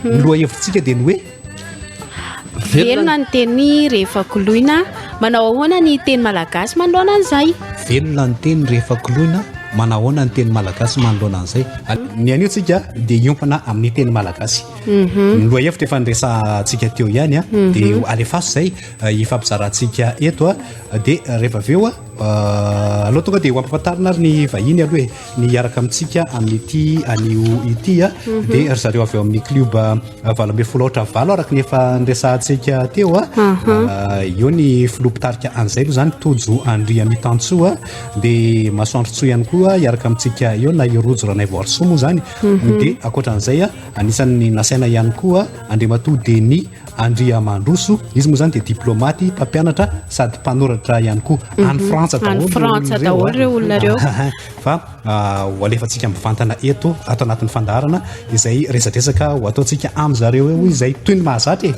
Ny lohahevitsika dia ny hoe. Velona ny teny rehefa koloina. Manao ahoana ny teny malagasy manoloana an'izay? Velona ny teny rehefa koloina. Manao ahoana ny teny malagasy manoloana an'izay? Ny anio tsika dia hiompana amin'ny teny malagasy. Mhm. Ny lohahevitra efa niresahantsika teo ihany a, mhm. dia alefaso izay eh, hifampizarantsika eto a, dia rehefa avy eo a, eh, aloha tonga dia ho ampafantarina ary ny vahiny aloha e. ny hiaraka amintsika amin'ity anio ity a mhm. dia ry zareo avy eo amin'ny club eh, 18 aotra valo araka ny efa niresahantsika teo a mhm. eh, eo ny filoha mpitarika an'izay aloha zany Tojo Andriamitantsoa dia Masoandrotsoa ihany koa hiaraka amintsika eo na i Rojo Ranaivoarisoa moa zany mhm. dia ankoatran'izay a anisan'ny nasaina ihany koa Andriamatoa Denis Andriamandroso izy moa zany dia diplomaty mpampianatra sady mpanoratra ihany koa any Frantsa daholo any Frantsa daholo ireo olona ireo fa ah, ho alefantsika mivantana eto ato anatin'ny fandaharana izay resadresaka ho ataontsika amin'ny zareo eo izay toy ny mahazatra e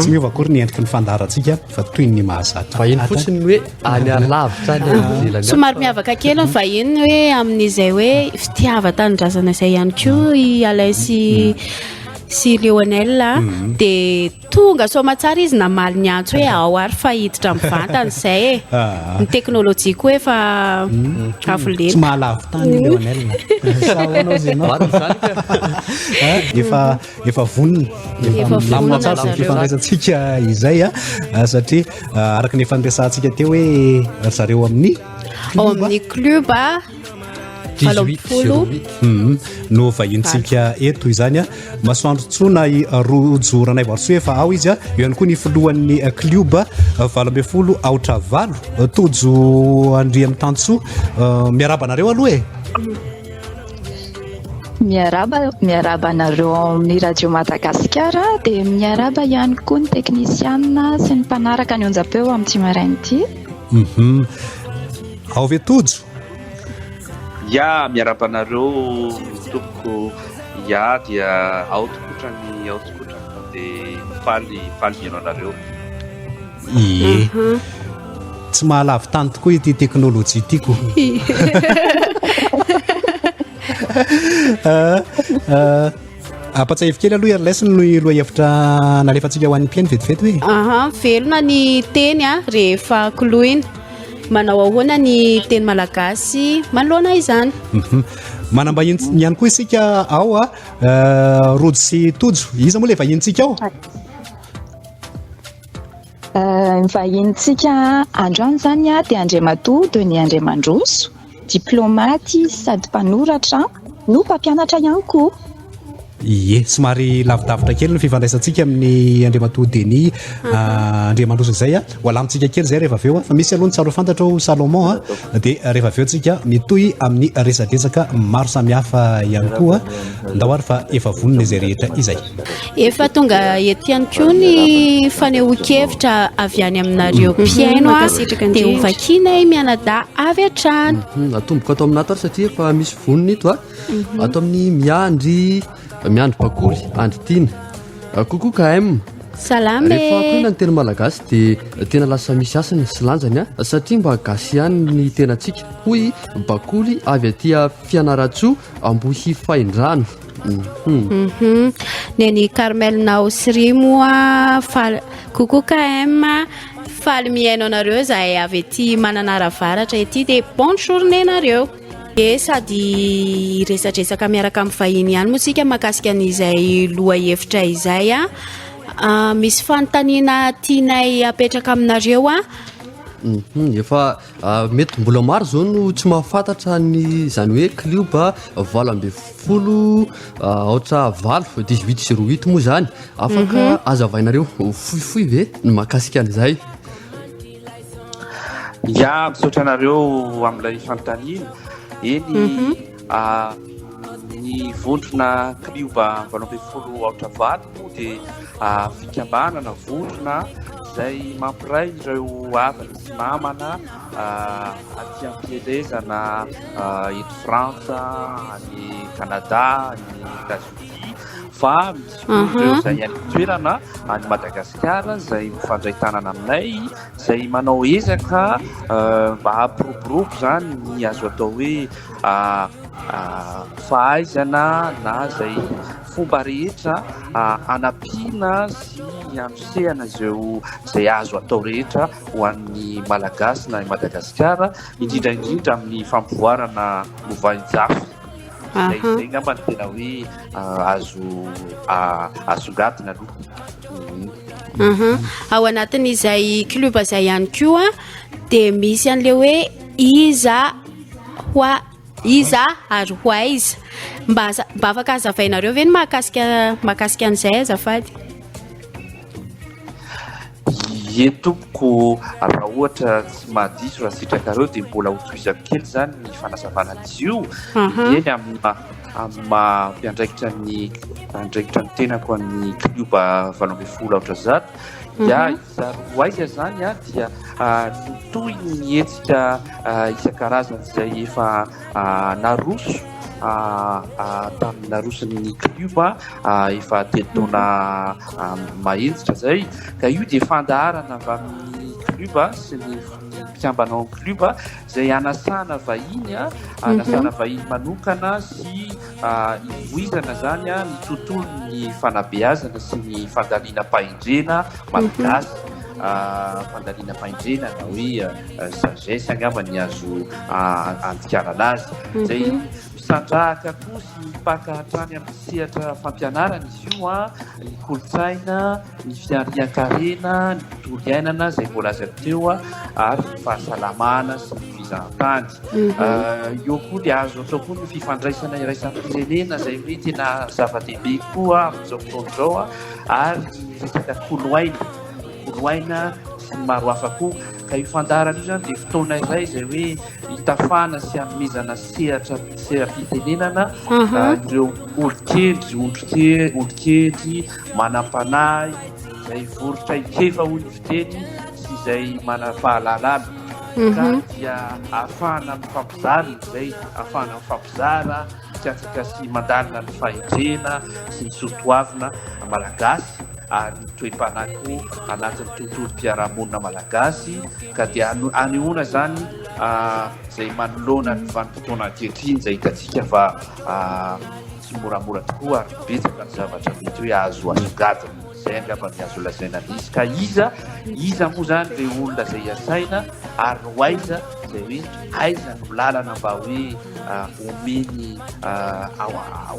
tsy miova akory ny endriky ny fandaharantsika fa toy ny mahazatra vahiny fotsiny ny hoe any alavitra any ivelany somary miavaka kely ny vahiny hoe amin'izay hoe fitiavan-tanindrazana izay ihany koa i Alain sy sy Lionel mhm. dia tonga soamatsara izy namaly ny antso hoe ao ary fa hiditra mivantana izay e ah. ny teknolojia koa efa mhm. avo lenta tsy mahalavo tany mm. Lionel efa efa vonona efa milamina tsara izay fifandraisantsika izay a ah, satria ah, araka ny efa niresahantsika teo hoe ry zareo amin'ny ao amin'ny club 18 mhm. no vahintsika eto izany a masoandro tsona i Rojo Ranaivoarisoa efa ao izy a eo ihany koa ny filohan'ny klioba 18 aotra valo Tojo Andriamitansoa eh, miarahaba anareo aloha e Miarahaba, miarahaba anareo ao amin'ny Radio Madagasikara dia miarahaba ihany koa ny teknisianina sy ny mpanaraka ny onjam-peo amin'ity maraina ity. Mhm. Ao ve Tojo? Ya, miarahaba anareo tompoko. Ya dia ao tokotrany, ao tokotrany fa dia faly, faly mihaino anareo. Ie. Mhm. Tsy mahalavo tany tokoa ity teknolojia ity ko. Eh, eh, Ampatsiahivo kely aloha Erles ny lohahevitra nalefantsika ho an'ny mpihaino vetivety hoe. Aha, velona ny teny a rehefa koloina. Manao ahoana ny teny malagasy manoloana izany? Mhm. Manam-bahiny ihany koa isika ao a, eh, Rojo sy Tojo. Iza moa ilay vahinintsika ao? Eh, ny vahinintsika androany izany dia Andriamatoa Denis Andriamandroso, diplaomaty sady mpanoratra no mpampianatra ihany koa. Ie, somary lavidavitra kely ny fifandraisantsika amin'ny Andriamatoa Denis ah, Andriamandroso izay a. Ho alamintsika kely izay rehefa avy eo fa misy aloha ny tsara ho fantatra ao Salomon a, dia rehefa avy eo tsika mitohy amin'ny resadresaka maro samihafa ihany koa. Ndao ary fa efa vonona izay rehetra izay. Efa tonga eto ihany koa ny fanehoan-kevitra avy any aminareo mhm. mpihaino a dia hovakianay mianadahy avy hatrany. Mhm, atomboko ato aminato ary satria efa misy vonona ito a. Mhm. Ato amin'ny miandry miandry bakoly andry tiana. Coucou KM. Salama e. Rehefa akoina ny teny malagasy dia tena lasa misy hasiny sy lanjany a satria mba gasy ihany ny tenantsika hoy bakoly avy aty Fianarantsoa Ambohifaindrano. Mhm. Ny an'i Carmel Naosri moa faly coucou KM faly mihaino anareo zahay avy ety Mananara Avaratra ety dia bonne journée nareo. Dia sady hiresadresaka miaraka amin'ny vahiny ihany moa tsika mahakasika an'izay lohahevitra izay a. Ah, misy fanontaniana tianay apetraka aminareo a. Mhm, efa ah, mety mbola maro zao no tsy mahafantatra ny izany hoe klioba 18 aotra valo, 18 08 moa izany. Afaka mhm. azavainareo fohifohy ve ny mahakasika an'izay? Ya, misaotra anareo amin'ilay fanontaniana. Eny, mhm. ah, ny vondrona klioba 18 aotra valo moa dia ah, fikambanana vondrona izay mampiray ireo havana sy namana aty am-pielezana eto Frantsa, any Canada, any Etats-Unis fa misy koa ireo izay any an-toerana any Madagasikara izay mifandray tanana aminay izay manao ezaka mba hampiroborobo izany ny azo atao hoe fahaizana na izay. fomba rehetra hanampiana sy hanosehana izeo izay azo atao rehetra ho an'ny Malagasy na i Madagasikara, indrindra indrindra amin'ny fampivoarana lovainjafy. Izay izay angamba no tena hoe azo asongadina aloha. Ao anatin'izay club izay ihany koa dia misy an'ilay hoe iza hoa iza ary ho aiza. Mba mba afaka hazavainareo ve ny mahakasika mahakasika an'izay azafady? Ie tompoko, raha ohatra tsy mahadiso raha sitrakareo dia mbola hotohizako kely izany ny fanazavana an'izy io. Eny amin'ny maha amin'ny maha mpiandraikitra ny andraikitra ny tenako an'ny klioba 118 dia iza ho aiza izany dia nitohy ny hetsika isan-karazany izay efa naroso tamin'ny naroson'ny klioba efa telo taona mahenjitra izay ka io dia fandaharana avy amin'ny klioba sy ny mpikambana ao amin'ny klioba izay hanasana vahiny hanasana vahiny manokana sy hivoizana izany ny tontolon'ny fanabeazana sy ny fandalinam-pahendrena malagasy fandalinam-pahendrena na hoe sagesse angamba ny azo andikanana azy izay misandrahaka koa sy mipaka hatrany amin'ny sehatra fampianarana izy io ny kolontsaina ny fiharian-karena ny tontolo iainana izay voalazako teo ary ny fahasalamana sy ny fizahantany Eo koa dia azo atao koa ny fifandraisana iraisam-pirenena izay hoe tena zava-dehibe koa amin'izao fotoana izao ary ny resaka koloaina, koloaina sy ny maro hafa koa. Ka io fandaharana io izany dia fotoana iray izay hoe hitafana sy hanomezana sehatra seha-pitenenana ireo olon-kendry, olon-kendry manam-panahy izay vory traikefa hoy ny fiteny sy izay manam-pahalalana. Ka dia ahafahana mifampizara izay, ahafahana mifampizara, mikatsaka sy mandalina ny fahendrena sy ny soatoavina malagasy ary ny toe-panahy koa anatin'ny tontolom-piarahamonina malagasy ka dia anehoana izany izay manoloana ny vanim-potoana ankehitriny izay hitantsika fa tsy moramora tokoa ary betsaka ny zavatra mety hoe azo asongadina. Izay angamba ny azo lazaina misy. Ka iza, iza moa izany ireo olona izay asaina ary ho aiza izay hoe aiza no lalana mba hoe omeny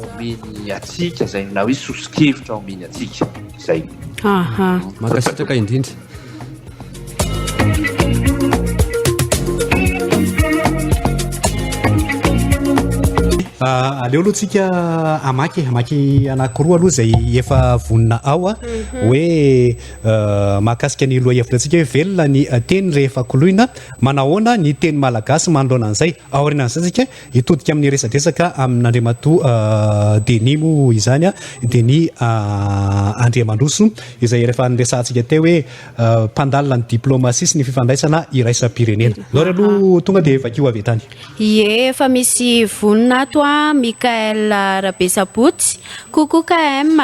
omeny antsika izay na hoe soso-kevitra omeny antsika izay. Aha. Mankasitraka indrindra. Ah, aleo aloha tsika amaky amaky anankiroa aloha izay efa vonona ao a mhm. hoe eh, mahakasika ny lohahevitra antsika hoe velona ny eh, teny rehefa koloina manahoana ny teny malagasy manoloana an'izay aorianan'izay tsika Hitodika amin'ny resadresaka amin'Andriamatoa Denis moa izany, Denis Andriamandroso, izay rehefa niresahantsika teo hoe mpandalina ny diplomasia sy ny fifandraisana iraisam-pirenena. Aleo ary aloha tonga dia vakio avy hatrany. Ie, efa misy vonona ato an, Mickaël Rabesabotsy. Coucou KM,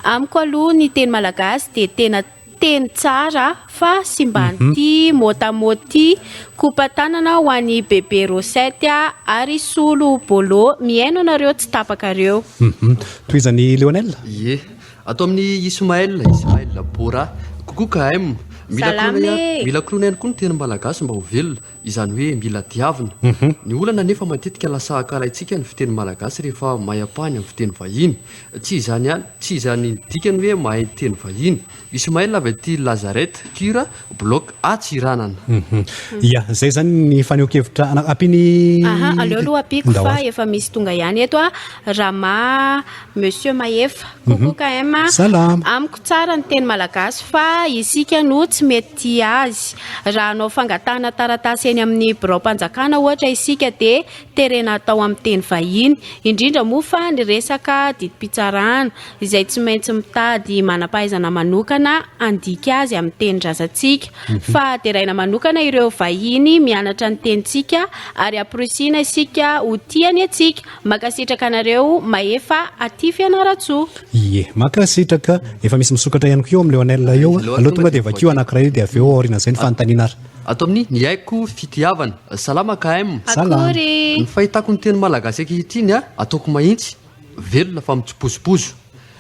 amiko aloha ny teny malagasy dia tena Teny tsara fa simban'ity mot à mot ty kopa tanana ho an'i bebe Rosette ary Solo Bolo mihaino anareo tsy tapaka reo. Tohizan'i Lionel. Ie. Ato amin'i Ismaël, Ismaël Bora. Coucou KM. Mila Salama koloina e! mila koloina ihany koa ny teny malagasy mba ho velona. Izany hoe mila diavina. Ny olana anefa matetika lasa ankahalaintsika ny fiteny malagasy rehefa mahay ampahany amin'ny fiteny vahiny. Tsy izany ihany, tsy izany ny dikany hoe mahay teny vahiny. Ismaël avy aty Lazareth, Cure, Bloc Antsiranana. Ya, izay izany ny fanehoan-kevitra ampian'i. Aha, aleo aloha ampiako fa efa misy tonga ihany eto a. Rama, Monsieur Mahefa. Coucou KM. Salama. Amiko tsara ny teny malagasy fa isika no tsy mety tia azy. Raha hanao fangatahana taratasy eny amin'ny biraom-panjakana ohatra isika dia terena atao amin'ny teny vahiny. Indrindra moa fa ny resaka didim-pitsarana izay tsy maintsy mitady manam-pahaizana manokana handika azy amin'ny tenin-drazantsika. Fa deraina manokana ireo vahiny mianatra ny tenintsika ary amporisihina isika ho tia ny antsika. Mankasitraka anareo mahefa aty Fianarantsoa. Ie, mankasitraka. Efa misy misokatra ihany koa eo amin'ny Lionel eo. Aleo tonga dia vakio anankiray dia avy eo aorianan'izay ny fanontaniana ary. Ato amin'ny Ny Aiko Fitiavana. Salama KM. Salama. Akory. Ny fahitako ny teny malagasy ankehitriny a, ataoko mahitsy. Velona fa mitsipozipozo.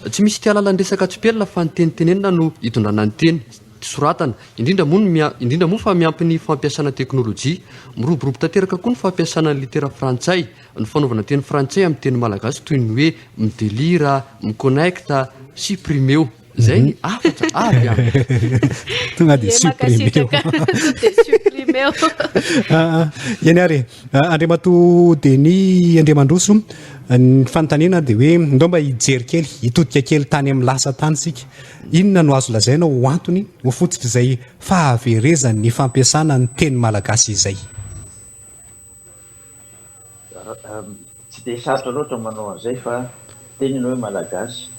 Tsy misy tia halala ny resaka tsipelina fa ny teny tenenina no itondrana ny teny soratana. Indrindra moa ny indrindra moa fa miampy ny fampiasana teknolojia. Miroborobo tanteraka koa ny fampiasana ny litera frantsay, ny fanaovana teny frantsay amin'ny teny malagasy toy ny hoe midelira, miconnecte, supprimeo. Zay ny hafatra avy an. Tonga dia supprimeo. Dia supprimeo. Ah, ah, eny ary, ah, Andriamatoa Denis Andriamandroso, ny fanontaniana dia hoe ndao mba hijery kely, hitodika kely tany amin'ny lasa tany isika. Inona no azo lazaina ho antony ho fototr'izay fahaverezan'ny fampiasana ny teny malagasy izay? Tsy dia sarotra loatra ny manao an'izay fa teny ianao hoe Malagasy.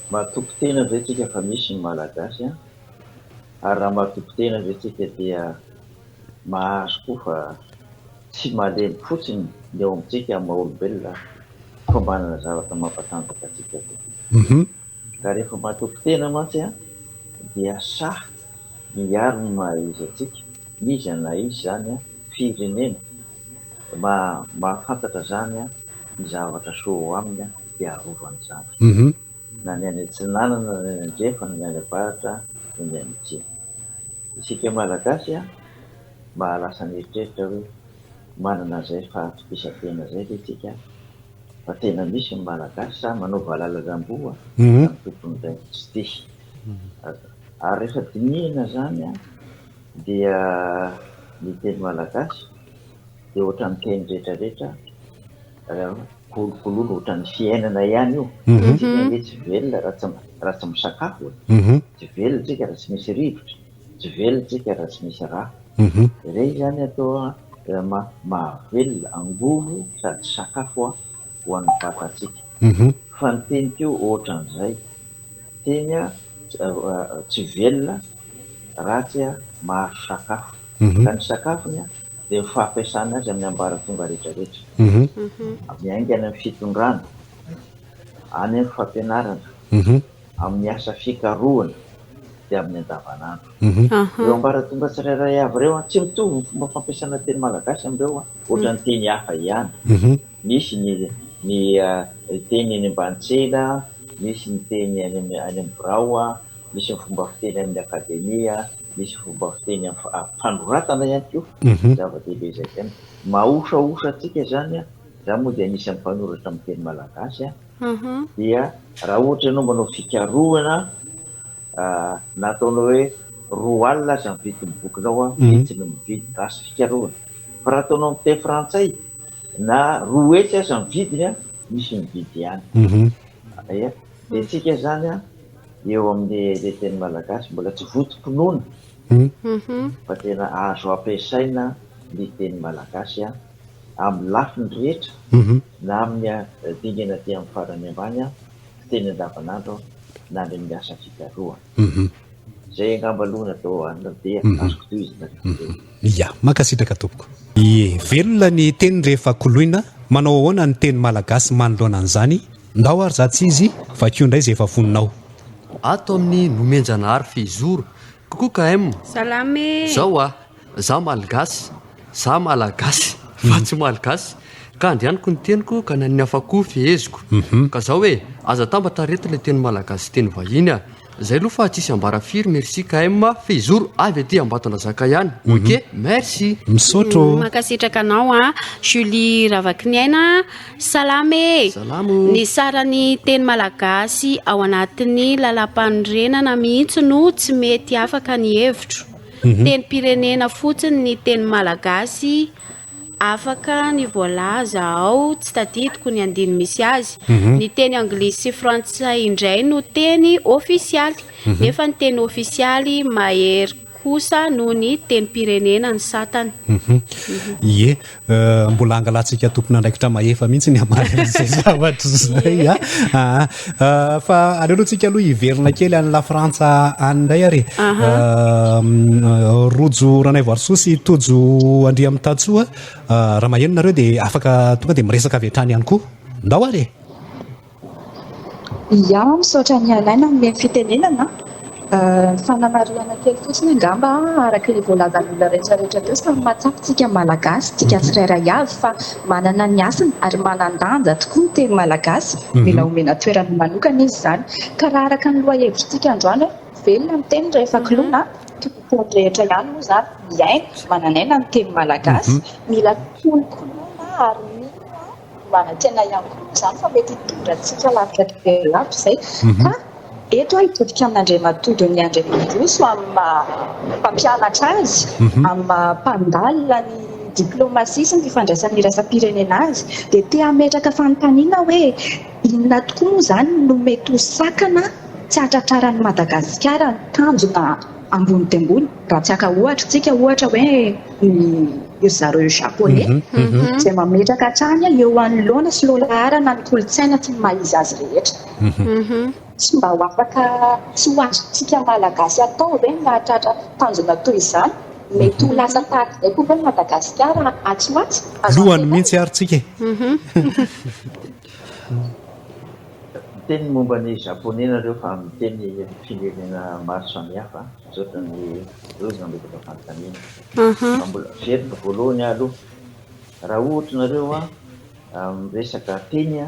Mahatoky tena ve tsika fa misy ny Malagasy an? Ary raha mahatoky tena ve tsika dia mahazo koa fa tsy malemy fotsiny ny ao amintsika amin'ny maha olombelona fa manana zavatra mampatanjaka antsika koa. Ka rehefa mahatoky tena mantsy an dia sahy miaro ny maha izy antsika, n'iza na iza izany an, firenena mahafantatra izany ny zavatra soa ao aminy dia arovany izany. Na ny any atsinanana na ny any andrefana na ny any avaratra na ny any atsimo. Isika Malagasy mahalasa ny eritreritra hoe manana an'izay fahatokisan-tena izay ve isika fa tena misy ny Malagasy sa manao valalan'amboa fa ny tompony indray no tsy tia. Ary rehefa dinihina izany dia ny teny malagasy dia ohatran'ny teny rehetra rehetra kolokoloina ohatran'ny fiainana ihany io. Tsika ange tsy velona raha tsy raha tsy misakafo e. Tsy velona tsika raha tsy misy rivotra, tsy velona tsika raha tsy misy rà. Ireny izany atao mahavelona angovo sady sakafo ho an'ny vatantsika. Fa ny teny koa ohatran'izay. Teny tsy velona ratsy mahazo sakafo. Ka ny sakafony dia ny fampiasana azy amin'ny ambaratonga rehetra rehetra. Miainga any amin'ny fitondrana, any amin'ny fampianarana, amin'ny asa fikarohana dia amin'ny andavanandro. Ireo ambaratonga tsirairay avy ireo, tsy mitovy ny fomba fampiasana teny malagasy amin'ireo, ohatran'ny teny hafa ihany. Misy ny ny teny eny ambany tsena, misy ny teny any amin'ny any amin'ny birao, misy ny fomba fiteny amin'ny akademia, misy fomba fiteny amin'ny fanoratana ihany koa, zava-dehibe izay ihany. Mahaosaosa antsika izany, izaho moa dia anisan'ny mpanoratra amin'ny teny malagasy, dia raha ohatra ianao manao fikarohana na ataonao hoe 20 alina aza ny vidin'ny bokinao, vitsy no mividy, raha fikarohana. Fa raha ataonao amin'ny teny frantsay, Na 200 aza ny vidiny an, misy mividy ihany. Ia, dia tsika izany an, eo amin'ny le teny malagasy mbola tsy votom-pinoana fa tena azo ampiasaina ny teny malagasy an, amin'ny lafiny rehetra, na amin'ny dingana aty amin'ny farany ambany an, fiteny andavanandro na any amin'ny asa fikarohana. Zay angamba aloha natao anona dia azoko tohizana rehefa avy eo. Ia, mankasitraka tompoko. Ie, velona ny teny rehefa koloina, manao ahoana ny teny malagasy manoloana an'izany? Ndao ary za tsy izy, vakio indray izay efa vonona ao. Ato amin'ny Nomenjanahary Fehizoro. Coucou KM. Salama e! Zao a! Za malgasy, za malagasy fa tsy malgasy ka andehaniko ny teniko ka ny an'ny hafa koa feheziko. Ka zao e! Aza atambatra reto le teny malagasy sy teny vahiny a! Zay aloha fa tsisy ambara firy merci KM fehizoro avy aty Ambatondrazaka ihany ok merci. Misaotra ô! Mankasitraka anao a! Julie Ravakiniaina, salama e! Salama ô! Ny saran'ny teny malagasy ao anatin'ny lalampanorenana mihitsy no tsy mety afaka ny hevitro. Tenim-pirenena fotsiny ny teny malagasy afaka ny voalaza ao tsy tadidiko ny andininy misy azy. Ny teny anglisy sy frantsay indray no teny ofisialy nefa ny teny ofisialy mahery kosa noho ny tenim-pirenena ny satany. Ie, mbola angalantsika tompon'andraikitra mahefa mihitsy ny hamaly an'izay zavatra izay a. Ah, ah, fa aleo aloha tsika aloha hiverina kely any Lafrantsa any indray ary. Ah, Rojo Ranaivoarisoa sy Tojo Andriamitatsoa, raha maheno nareo dia afaka tonga dia miresaka avy hatrany ihany koa. Ndao ary e. Ia, misaotra an'i Alain nanome ny fitenenana. Fanamarihana kely fotsiny angamba, araka ilay voalazan'ny olona rehetra rehetra teo, samy mahatsapa isika Malagasy, isika tsirairay avy fa manana ny hasiny ary manan-danja tokoa ny teny malagasy, mila omena toerana manokana izy izany. Ka raha araka ny lohahevitrintsika androany hoe velona ny teny rehefa koloina, toy ny teny rehetra ihany moa izany, miaina, manan'aina ny teny malagasy, mila kolokoloina ary mila manantena ihany koa moa izany fa mety hitondra antsika lavitra dia lavitra izay ka Eto aho hitodika amin'Andriamatoa Denis Andriamandroso amin'ny maha mpampianatra azy, amin'ny maha mpandalina ny diplomasia sy ny fifandraisan'ny iraisam-pirenena azy, dia te hametraka fanontaniana hoe inona tokoa moa izany no mety ho sakana tsy hahatratraran'i Madagasikara ny tanjona ambony dia ambony, raha tsy haka ohatra isika ohatra hoe ny ry zareo Japonais izay mametraka hatrany eo anoloana sy lohalaharana ny kolontsaina sy ny maha izy azy rehetra. Tsy mba ho afaka, tsy ho azontsika Malagasy atao ve ny mahatratra tanjona toy izany? Mety ho lasa tahaka izay koa ve ny Madagasikara atsy ho atsy? Azo Lohany antenaina. mihitsy ary tsika e. Miteny momba ny Japonais nareo fa miteny firenena maro samihafa, misaotra ny Rose nametraka fanontaniana. Fa mbola averina voalohany aho aloha, raha ohatra nareo miresaka teny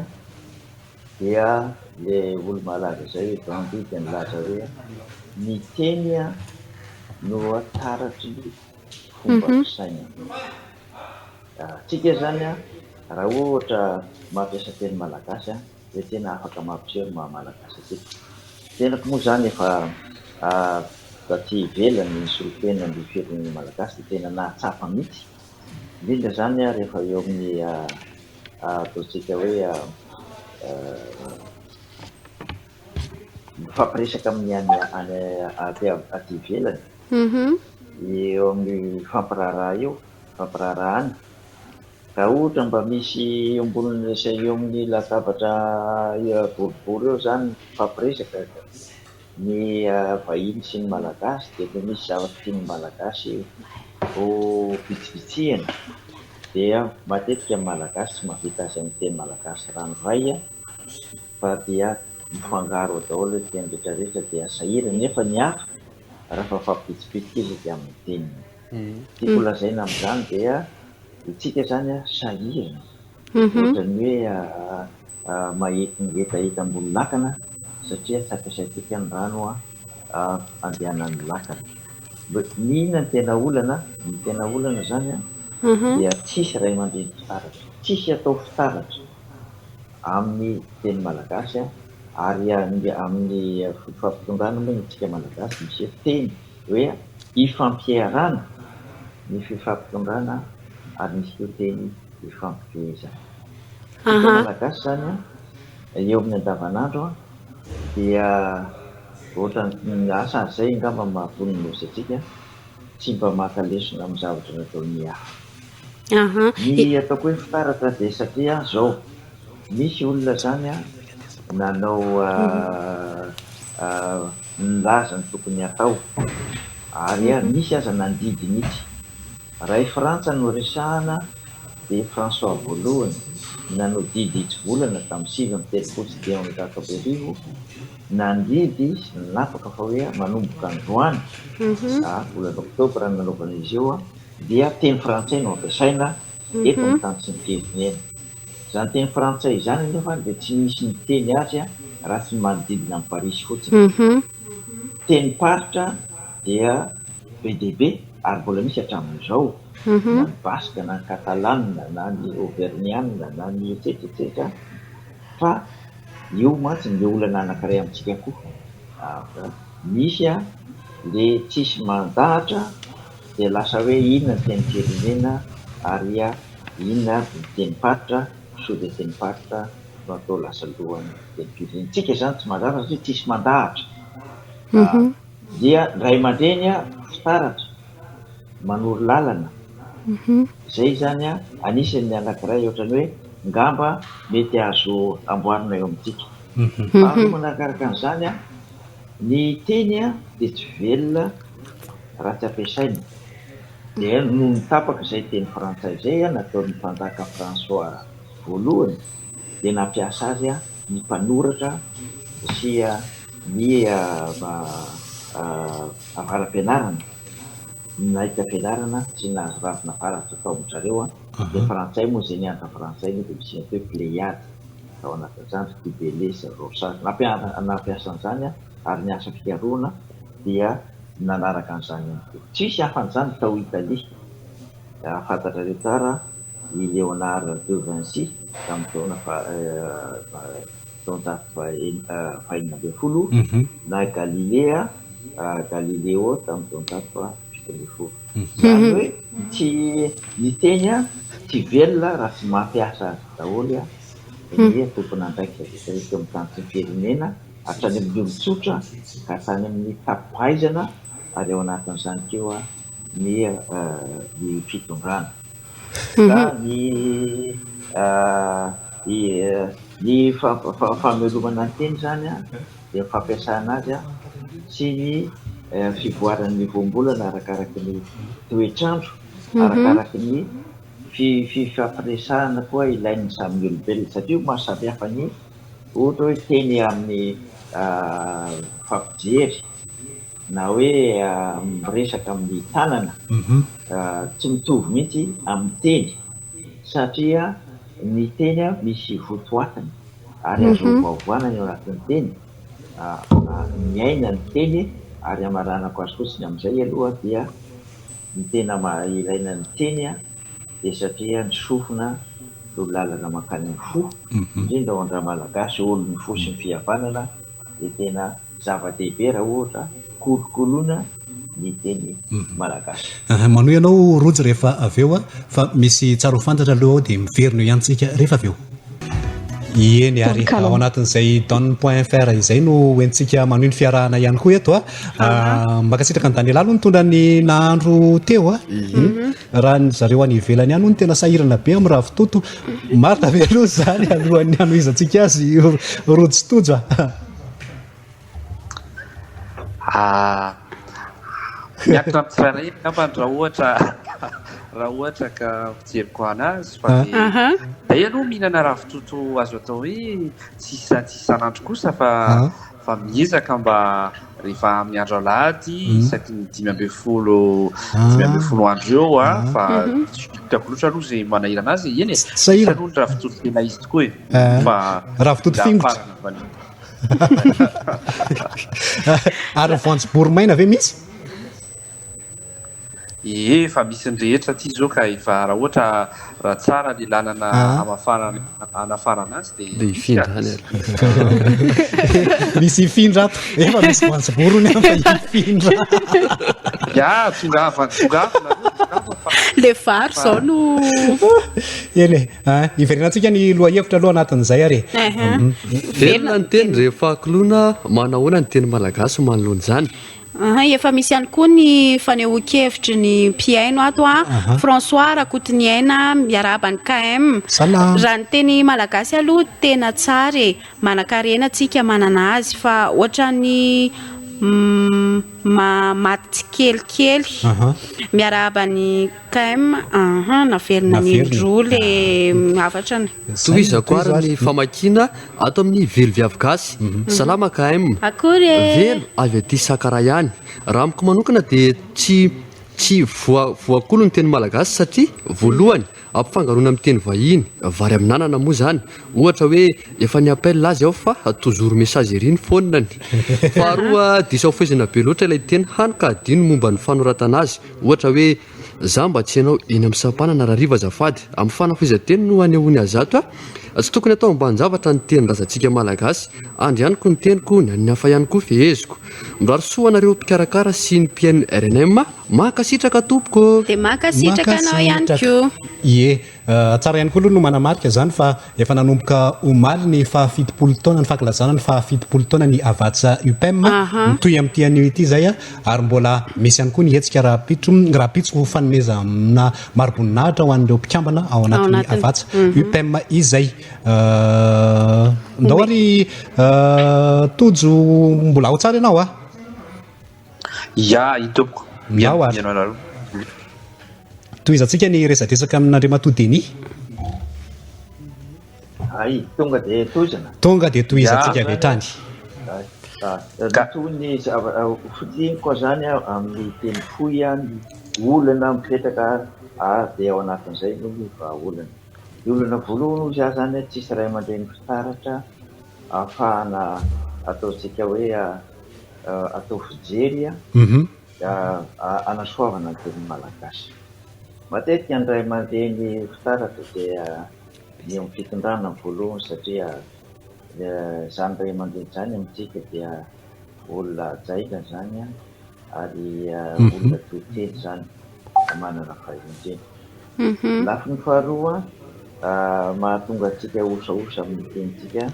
dia le olo-malaza zay hoe Gandhi dia nilaza hoe ny teny no taratry ny fomba fisainana. Tsika zany raha ohatra mampiasa teny malagasy dia tena afaka mampiseho ny maha malagasy antsika. Tenako moa zany efa taty ivelany nisolo tena ny firenena malagasy dia tena nahatsapa mihitsy, indrindra zany rehefa eo amin'ny ataontsika hoe mifampiresaka amin'ny any any aty aty ivelany, eo amin'ny fampiraharaha eo, fampiraharahana, raha ohatra mba misy eo ambonin'ny eo amin'ny latabatra boribory eo zany mifampiresaka ny vahiny sy ny malagasy dia efa misy zavatra tian'ny malagasy ho bitsibitsihana dia matetika ny malagasy tsy mahavita azy amin'ny teny malagasy ranoray fa dia mifangaro ao daholo ny teny rehetra rehetra dia sahirana nefa ny hafa raha fa mifampibitsibitsika izy dia amin'ny teniny. Tiako lazaina amin'izany dia itsika izany sahirana ohatran'ny hoe mahety ny hetaheta ambony lakana satria tsy ampiasaintsika ny rano andehanan'ny lakana. Ny inona no tena olana? Ny tena olana izany dia tsisy ray aman-dreny fitaratra, tsisy atao fitaratra amin'ny teny malagasy ary amin'ny fampitondrana moa ny antsika malagasy misy hoe teny hoe ifampiarana ny fifampitondrana ary misy koa teny ifampifehezana. Isika Malagasy izany eo amin'ny andavanandro dia ohatran'ny asa izay angamba no maha-mponin'ny Nosy antsika, tsy mba maka lesona amin'ny zavatra nataon'ny hafa. Ny ataoko hoe fitaratra dia satria izao, misy olona izany nanao nilaza ny tokony hatao ary misy aza nandidy mihitsy. Raha i Frantsa no resahana dia i François voalohany nanao didy hitsivolana tamin'ny 1539, nandidy sy nanapaka fa hoe manomboka androany, volana oktobra no nanaovana izy io, dia teny frantsay no ampiasaina eto amin'ny tany sy ny firenena. Izany teny frantsay izany anefa dia tsy nisy niteny azy raha tsy ny manodidina an'i Parisy fotsiny. Tenim-paritra dia be dia be ary mbola misy hatramin'izao, na ny basque na ny catalane na ny auvergnane na ny etsetra etsetra fa io mantsy no olana anankiray amintsika koa. Misy le tsisy mandahatra dia lasa hoe inona ny tenim-pirenena ary inona avy ny tenim-paritra, sao dia tenim-paritra no atao lasa lohan'ny tenim-pirenena. Tsika izany tsy mahazatra satria tsisy mandahatra. Dia ny ray aman-dreny fitaratra, manoro lalana, izay izany anisan'ny anankiray ohatran'ny hoe ngamba mety azo amboarina eo amintsika. Faharoa manarakaraka an'izany, ny teny dia tsy velona raha tsy ampiasaina. Dia nony tapaka izay teny frantsay izay nataon'ny mpanjaka François voalohany dia nampiasa azy ny mpanoratra sy ny avara-pianarana, nahita fianarana sy nahazo ravina avaratra tao amin-dry zareo an, dia frantsay moa izay nianatra frantsay moa dia misy ny atao hoe Pléiade tao anatin'izany ry Du Bellay sy ry Ronsard nampiasa an'izany an, ary ny asa fikarohana dia nanaraka an'izany ihany koa. Tsisy hafa an'izany tao Italie. Raha fantatrareo tsara i Léonard de Vinci tamin'ny taona taonjato faha-16 na Galilea Galileo tamin'ny taonjato faha-17. Izany hoe tsy ny teny tsy velona raha tsy mampiasa azy daholo ny tompon'andraikitra rehetra eto amin'ny tany sy ny firenena hatrany amin'ny olon-tsotra ka hatrany amin'ny tampom-pahaizana ary ao anatin'izany koa ny ny fitondrana. Ka ny ny famelomana ny teny izany dia ny fampiasana azy sy ny fivoaran'ny voambolana arakaraky ny toetr'andro, arakaraky ny fifampiresahana koa ilain'ny samy olombelona satria io maha samy hafa ny ohatra hoe teny amin'ny mifampijery na hoe miresaka amin'ny tanana tsy mitovy mihitsy amin'ny teny satria ny teny misy votoatiny ary azo ovaovana ny ao anatin'ny teny, miaina ny teny ary hamaranako azy fotsiny amin'izay aloha dia ny tena maha ilaina ny teny dia satria ny sofina no lalana mankany amin'ny fo, indrindra ho an-dRamalagasy olon'ny fo sy ny fihavanana dia tena zava-dehibe raha ohatra kolokoloina ny teny malagasy. Manohy ianao Rojo rehefa avy eo fa misy tsara ho fantatra aloha ao dia miverina eo ihany tsika rehefa avy eo. Eny ary ao anatin'izay don point fr izay no hoentintsika manohy ny fiarahana ihany koa eto a. Ah, mankasitraka an'i Daniela aloha nitondra ny nahandro teo a. Mhm. Raha ny zareo any ivelany ihany hono tena sahirana be amin'ny ravitoto. Marina ve aloha izany alohan'ny hanohizantsika azy Rojo sy Tojo a. Ah, miankina amin'ny tsirairay angambany raha ohatra raha ohatra ka fijeriko anazy fa dia Zay aloha mihinana ravitoto azo atao hoe tsy isa tsy isan'andro kosa fa fa miezaka mba rehefa amin'ny andro alahady isaky ny 15 andro eo a fa tsy hitako loatra aloha izay manahirana azy eny e Tsy aloha ny ravitoto tena izy tokoa e fa ravitoto fingotra. Ary voanjobory maina ve misy? Ie, efa misy ny rehetra aty izao ka efa raha ohatra raha tsara ny lalana ah. hamafarana hanafarana azy dia dia hifindra any ary. Misy hifindra ato. Efa misy voanjobory hono fa hifindra. Ya, tongava, tongava nareo, tongava fa Le vary izao no Eny e. Ah, hiverenantsika ny lohahevitra aloha anatin'izay ary e. Mhm. Velona ny teny rehefa koloina, manahoana ny teny malagasy manoloana izany? Aha, efa misy ihany koa ny fanehoan-kevitry ny mpihaino ato a. François Rakotoniaina miarahaba ny KM. Salama. Raha ny teny malagasy aloha tena tsara e. Manankarena tsika manana azy fa ohatran'ny maty tsikelikely. Miarahaba ny KM, aha, naverina ny indroa le hafatra. Tohizako ary ny famakiana ato amin'ny Velo Viavy Gasy. Salama KM. Akory e! Velo avy aty Sakaraha ihany. Raha amiko manokana dia tsy tsy voa voakolo ny teny malagasy satria voalohany Ampifangaroina amin'ny teny vahiny, vary amin'anana moa izany. Ohatra hoe efa ni-appel azy aho fa toujours message ery ny phone-ny. Faharoa, diso afohezina be loatra ilay teny hany ka adino ny momba ny fanoratana azy. Ohatra hoe, za mba tsy ianao eny amin'ny sampanana rahariva azafady. Amin'ny fanafohezan-teny no anehoany azy ato a. Tsy tokony atao ambanin-javatra ny tenin-drazantsika malagasy. Andrianiko ny teniko, ny an'ny hafa ihany koa feheziko. Mirary soa anareo mpikarakara sy ny mpihaino rnm. Mankasitraka tompoko ô! Dia mankasitraka anao ihany koa. Ie, tsara ihany koa aloha no manamarika izany fa efa nanomboka omaly ny faha 70 taona, ny fankalazana ny faha 70 taona ny Havatsa UPEM. Mitohy amin'ity anio ity izay ary mbola misy ihany koa ny hetsika rahampitso, rahampitso ho fanomezana mari-boninahitra ho an'ireo mpikambana ao anatin'ny Havatsa UPEM izay. Ndao ary Tojo mbola ao tsara ianao a! Ya, i tompoko. Miao ary. Mihaino anareo. Tohizantsika ny resadresaka amin'Andriamatoa Denis. Ay, tonga dia tohizana. Tonga dia tohizantsika avy hatrany. Toy ny fintiniko zany amin'ny teny fohy ny olana mipetraka ary dia ao anatin'izay no ny vahaolana. Ny olana voalohany hozy aho zany, tsisy ray aman-dreny fitaratra ahafahana ataontsika hoe atao fijery anasoavana ny teny malagasy. Matetika ny ray aman-dreny fitaratra dia ny eo amin'ny fitondrana voalohany, satria zany ray aman-dreny zany amintsika dia olona hajaina zany ary olona to-teny zany, manana fahendrena. Lafiny faharoa mahatonga antsika osaosa amin'ny tenintsika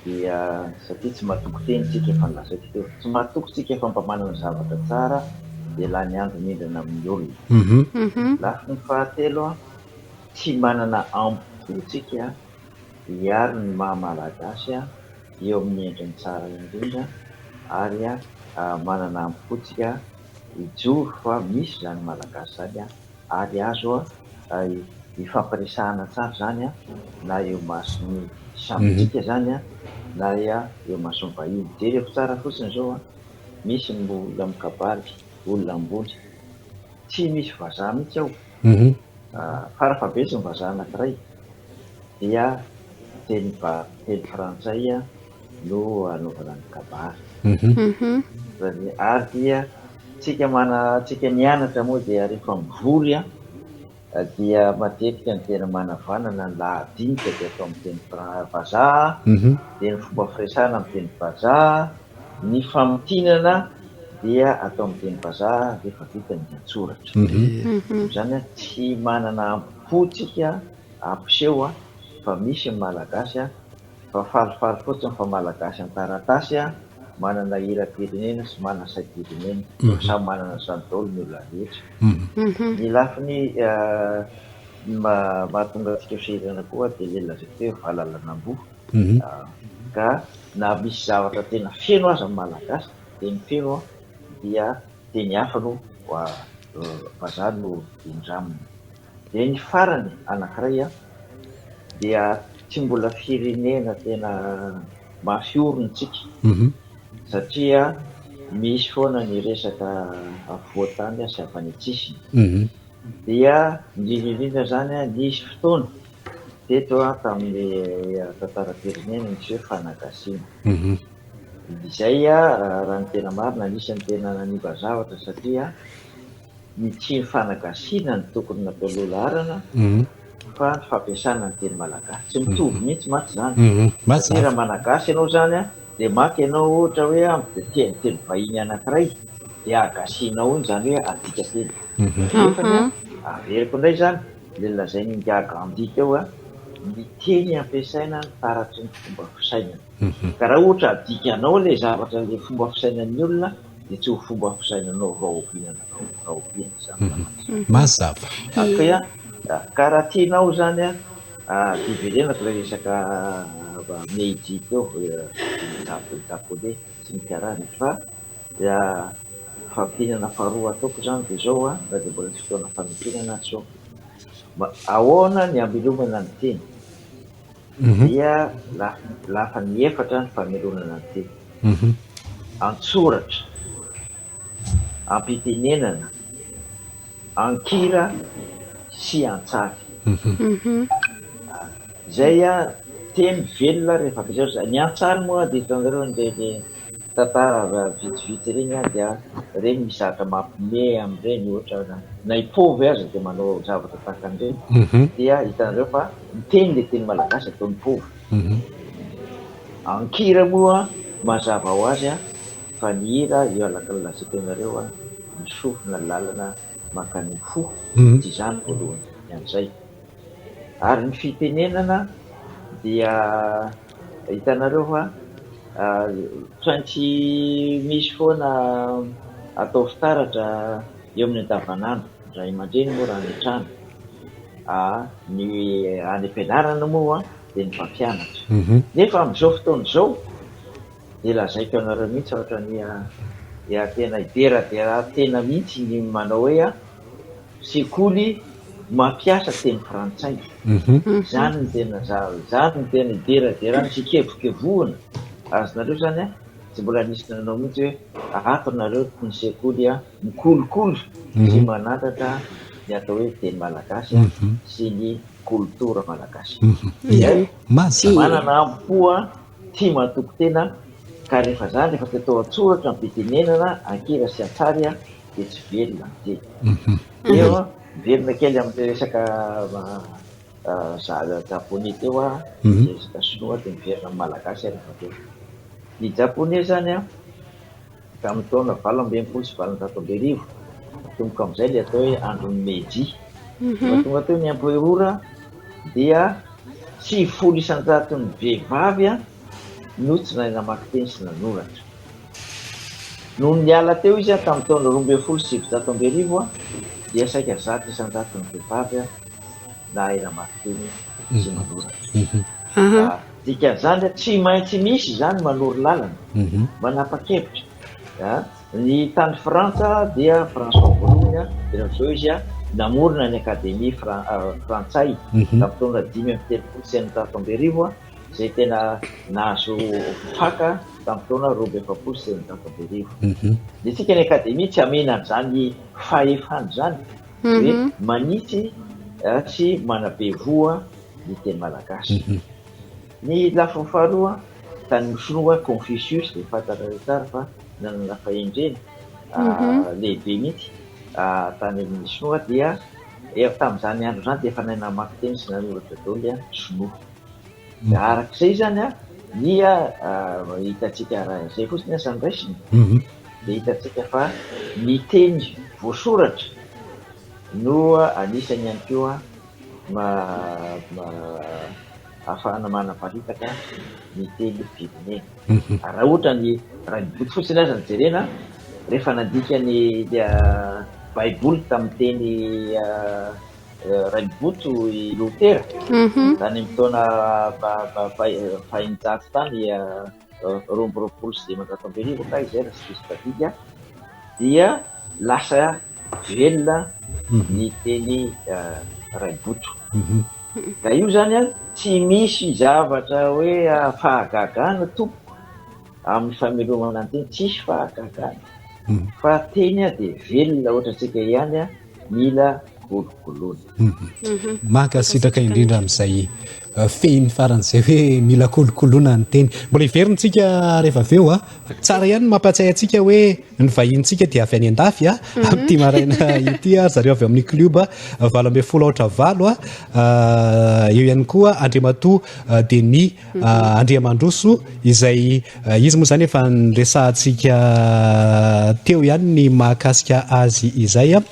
dia satria tsy mahatoky teny tsika, efa nilazaiko teo, tsy mahatoky tsika fa mba manana zavatra tsara dia lany andro mindrana amin'ny olona. Lafiny fahatelo, tsy manana ampo tsika hiaro ny maha malagasy eo amin'ny endriny tsara indrindra, ary manana ampo tsika hijoro fa misy zany malagasy zany ary azo ifampiresahana tsara zany na eo mason'ny samitsika zany na eo mason'ny vahiny. Jereko tsara fotsiny zao, misy ny olona mikabary, olona ambony, tsy misy vazaha mihitsy ao, farafahabetsy ny vazaha anankiray dia teny frantsay no anaovana ny kabary. Ary dia tsika mana tsika nianatra moa dia rehefa mivory dia matetika ny tena manavanana ny lahadinika dia atao amin'ny teny vazaha, dia ny fomba firesahana amin'ny teny vazaha, ny famintinana dia atao amin'ny teny vazaha rehefa vita ny an-tsoratra. Zany tsy manana ampo tsika ampiseho fa misy ny malagasy, fa falifaly fotsiny fa malagasy an-taratasy manana hiram-pirenena sy manana saim-pirenena. Samy manana izany daholo ny olona rehetra. Ny lafiny mahatonga antsika sahirana koa dia ilay lazaiko hoe valalan'amboa. Ka na misy zavatra tena feno aza ny malagasy dia ny feno dia teny hafa no vazaha no indramina. Dia ny farany anankiray dia tsy mbola firenena tena mafy orina tsika, satria misy foana ny resaka afovoan-tany sy avy any an-tsisiny. Dia indrindra indrindra zany nisy fotoana teto tamin'ny tantaram-pirenena nisy hoe fanagasiana. Izay raha ny tena marina anisan'ny tena nanimba zavatra, satria ny tsy fanagasiana ny tokony natao loha laharana fa ny fampiasana ny teny malagasy. Tsy mitovy mihitsy mantsy zany. Satria raha malagasy ianao zany dia maka ianao ohatra hoe teny vahiny anankiray dia agasianao iny, zany hoe adika teny. Nefany averiko indray zany le lazain'i Ingahy Gandhi teo, ny teny ampiasaina ny taratry ny fomba fisainana. Ka raha ohatra adikanao le zavatra, le fomba fisainan'ny olona, dia tsy ho fomba fisainanao rahoviana na rahoviana zany zavatra zany. Mazava. Ka raha tianao zany diverenako le resaka Meiji teo, japonais sy ny fiarahany, fa fampinana faharoa ataoko zany dia zao na dia mbola tsy fotoana famintinana zao, ahoana ny hamelomana ny teny? Dia lafiny efatra ny famelomana ny teny: an-tsoratra, am-pitenenana, an-kira sy an-tsary. Izay teny velona rehefa ampiasaina. Ny an-tsary moa dia hitanareo ireny tantara vitsivitsy ireny dia ireny misy zavatra mampiomehy amin'ireny, ohatra na i Pôvy aza dia manao zavatra tahaka an'ireny, dia hitanareo fa miteny ilay teny malagasy ataon'i Pôvy. An-kira moa mazava ho azy fa ny hira io araka ny lazaiko anareo, ny sofina lalana mankany amin'ny fo, tsy izany voalohany ny an'izay. Ary ny fitenenana dia hitanareo fa tsy maintsy misy foana atao fitaratra eo amin'ny andavanandro, ny ray aman-dreny moa raha any an-trano, ny any am-pianarana moa dia ny mpampianatra. Nefa amin'izao fotoana izao dia lazaiko anareo mihitsy ohatran'ny tena hideradera tena mihitsy ny manao hoe sekoly mampiasa teny frantsay. Zany ny tena zany ny tena ideraderana sy ikevokevohana azonareo zany. Tsy mbola nisy nanao mihitsy hoe ato nareo ny sekoly mikolokolo sy manandratra ny atao hoe teny malagasy sy ny kolotora malagasy. Manana ampo tia matoky tena ka rehefa zany rehefa tsy atao an-tsoratra am-pitenenana an-kira sy an-tsary dia tsy velona ny teny. Eo miverina kely amin'ilay resaka Japoney teo aho, resaka sinoa dia miverina amin'ny malagasy aho rehefa avy eo. Ny japoney izany an, tamin'ny taona 1868, natomboka amin'izay ilay atao hoe andron'ny Meiji. Rehefa tonga teo ny emperora dia 90 isan-jaton'ny vehivavy no tsy nahay namaky teny sy nanoratra. Nony niala teo izy tamin'ny taona 1912 dia saika 100% ny vehivavy nahay namaky teny sy nanoratra. Dikan'izany tsy maintsy misy izany manoro lalana, manapa-kevitra. Ny tany Frantsa dia François voalohany dia izao izy namorona ny Akademia frantsay tamin'ny taona 1635 izay tena nahazo faka tamin'ny taona 1642. Ny antsika ny Akademia tsy hamena an'izany fahefana izany hoe manitsy sy manabe voa ny teny malagasy. Ny lafiny faharoa, tany sinoa Confucius dia fantatrareo tsara fa nanana fahendrena lehibe mihitsy tany amin'ny sinoa dia tamin'izany andro izany dia efa nahay namaky teny sy nanoratra daholo ny sinoa. Dia araka izay izany dia hitantsika raha izay fotsiny aza no raisina dia hitantsika fa ny teny voasoratra no anisany ihany koa ahafahana manaparitaka ny teny firenena. Ary raha ohatra ny raha ny boky fotsiny aza no jerena, rehefa nandika ny baiboly tamin'ny teny Rainiboto i Lotera tany amin'ny taona fahenjato tany 1522 kay izay raha tsy diso tadidy aho, dia lasa velona ny teny Raiboto. Ka io izany an, tsy misy zavatra hoe fahagagana tompoko amin'ny famelomana ny teny, tsisy fahagagana. Fa teny dia velona ohatrantsika ihany mila kolokoloina. Mankasitraka indrindra amin'izay fehiny faran'izay hoe mila kolokoloina ny teny. Mbola hiverina tsika rehefa avy eo a. Tsara ihany ny mampatsiahy antsika hoe ny vahinintsika dia avy any an-dafy a. Amin'ity maraina ity a, zareo avy amin'ny club 18 aotra 8 a. Eo ihany koa Andriamatoa Denis Andriamandroso izay izy moa izany efa niresahantsika teo ihany ny mahakasika azy izay a.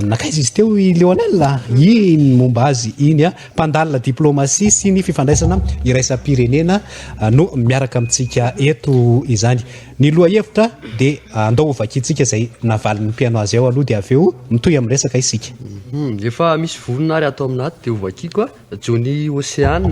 Nankaiza izy teo i Lionel? Iny momba azy iny a. Mpandalina diplomasia sy ny fifandraisana iraisam-pirenena no miaraka amintsika eto izany. Ny lohahevitra dia andao hovakintsika izay navalin'ny mpihaino azy ao aloha dia avy eo mitohy amin'ny resaka isika. Efa misy vonona ary ato amin'ato dia hovakiko a. Johnny Ocean,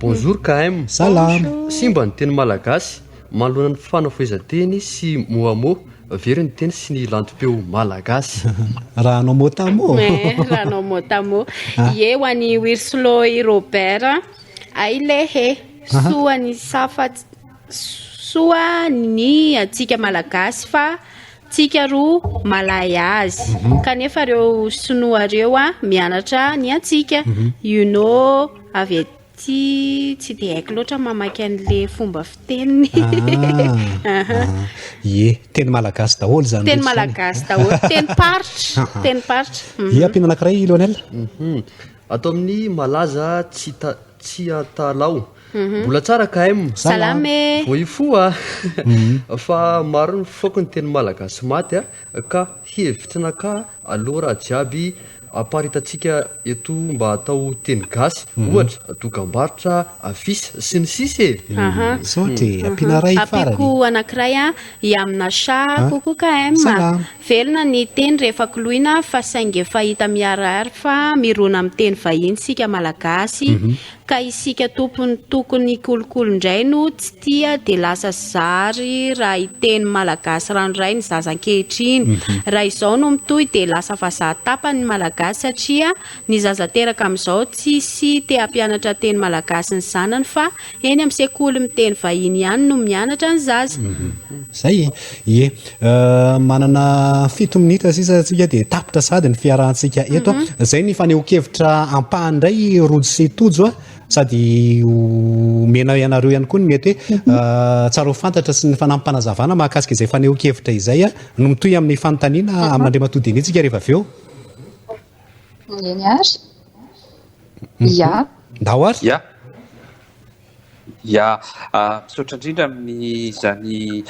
Bonjour KM. Salama. Simba ny teny malagasy manoloana ny fanafohezan-teny sy mot à mot, very ny teny sy ny lantom-peo malagasy. Raha hanao mot à mot. Eh, raha hanao mot à mot. Ie, ho an'i Wirsloy Robert, ay lehe, soa ny safa, soa ny antsika malagasy fa Tsika ro malay azy kanefa reo sinoa reo a mianatra ny antsika you know avy aty tsy de haiko loatra mamaky an'le fomba fiteniny. Ie, teny malagasy daholo zany. Teny malagasy daholo, tenim-paritra, tenim-paritra. Ie, ampiana anankiray Lionel. Ato amin'ny malaza tsy ta tsy atalao. Mbola tsara KM. Salama e. Vao hifoha a. Fa maro ny foko ny teny malagasy maty a, ka hevitry naka aloha raha jiaby aparitantsika eto mba atao teny gasy, ohatra, dokambarotra, affiche, sy ny sisa e. Misaotra e, ampiana iray farany. Ampiako anankiray a, i Amina Shah, coucou KM. Salama. Velona ny teny rehefa koloina fa saingy efa hita miharihary fa mirona amin'ny teny vahiny isika Malagasy ka isika tompony tokony hikolokolo indray no tsy tia dia lasa zary raha hiteny Malagasy ranoray ny zaza ankehitriny. Raha izao no mitohy dia lasa vazaha tapany ny Malagasy. malagasy satria ny zaza teraka amin'izao tsisy te hampianatra teny malagasy ny zanany fa eny amin'ny sekoly miteny vahiny ihany no mianatra ny zaza. Zay e! Ie. Manana fito minitra sisa tsika dia tapitra sahady ny fiarahantsika eto. Zay ny fanehoan-kevitra ampahany indray Rojo sy Tojo a. Sady omena ianareo ihany koa ny mety hoe tsara ho fantatra sy ny fanampim-panazavana mahakasika izay fanehoan-kevitra izay no mitohy amin'ny fanontaniana amin'Andriamatoa Denis tsika rehefa avy eo. Eny ary. Ya. Ndao ary. Ya. Ya. Misaotra indrindra amin'izany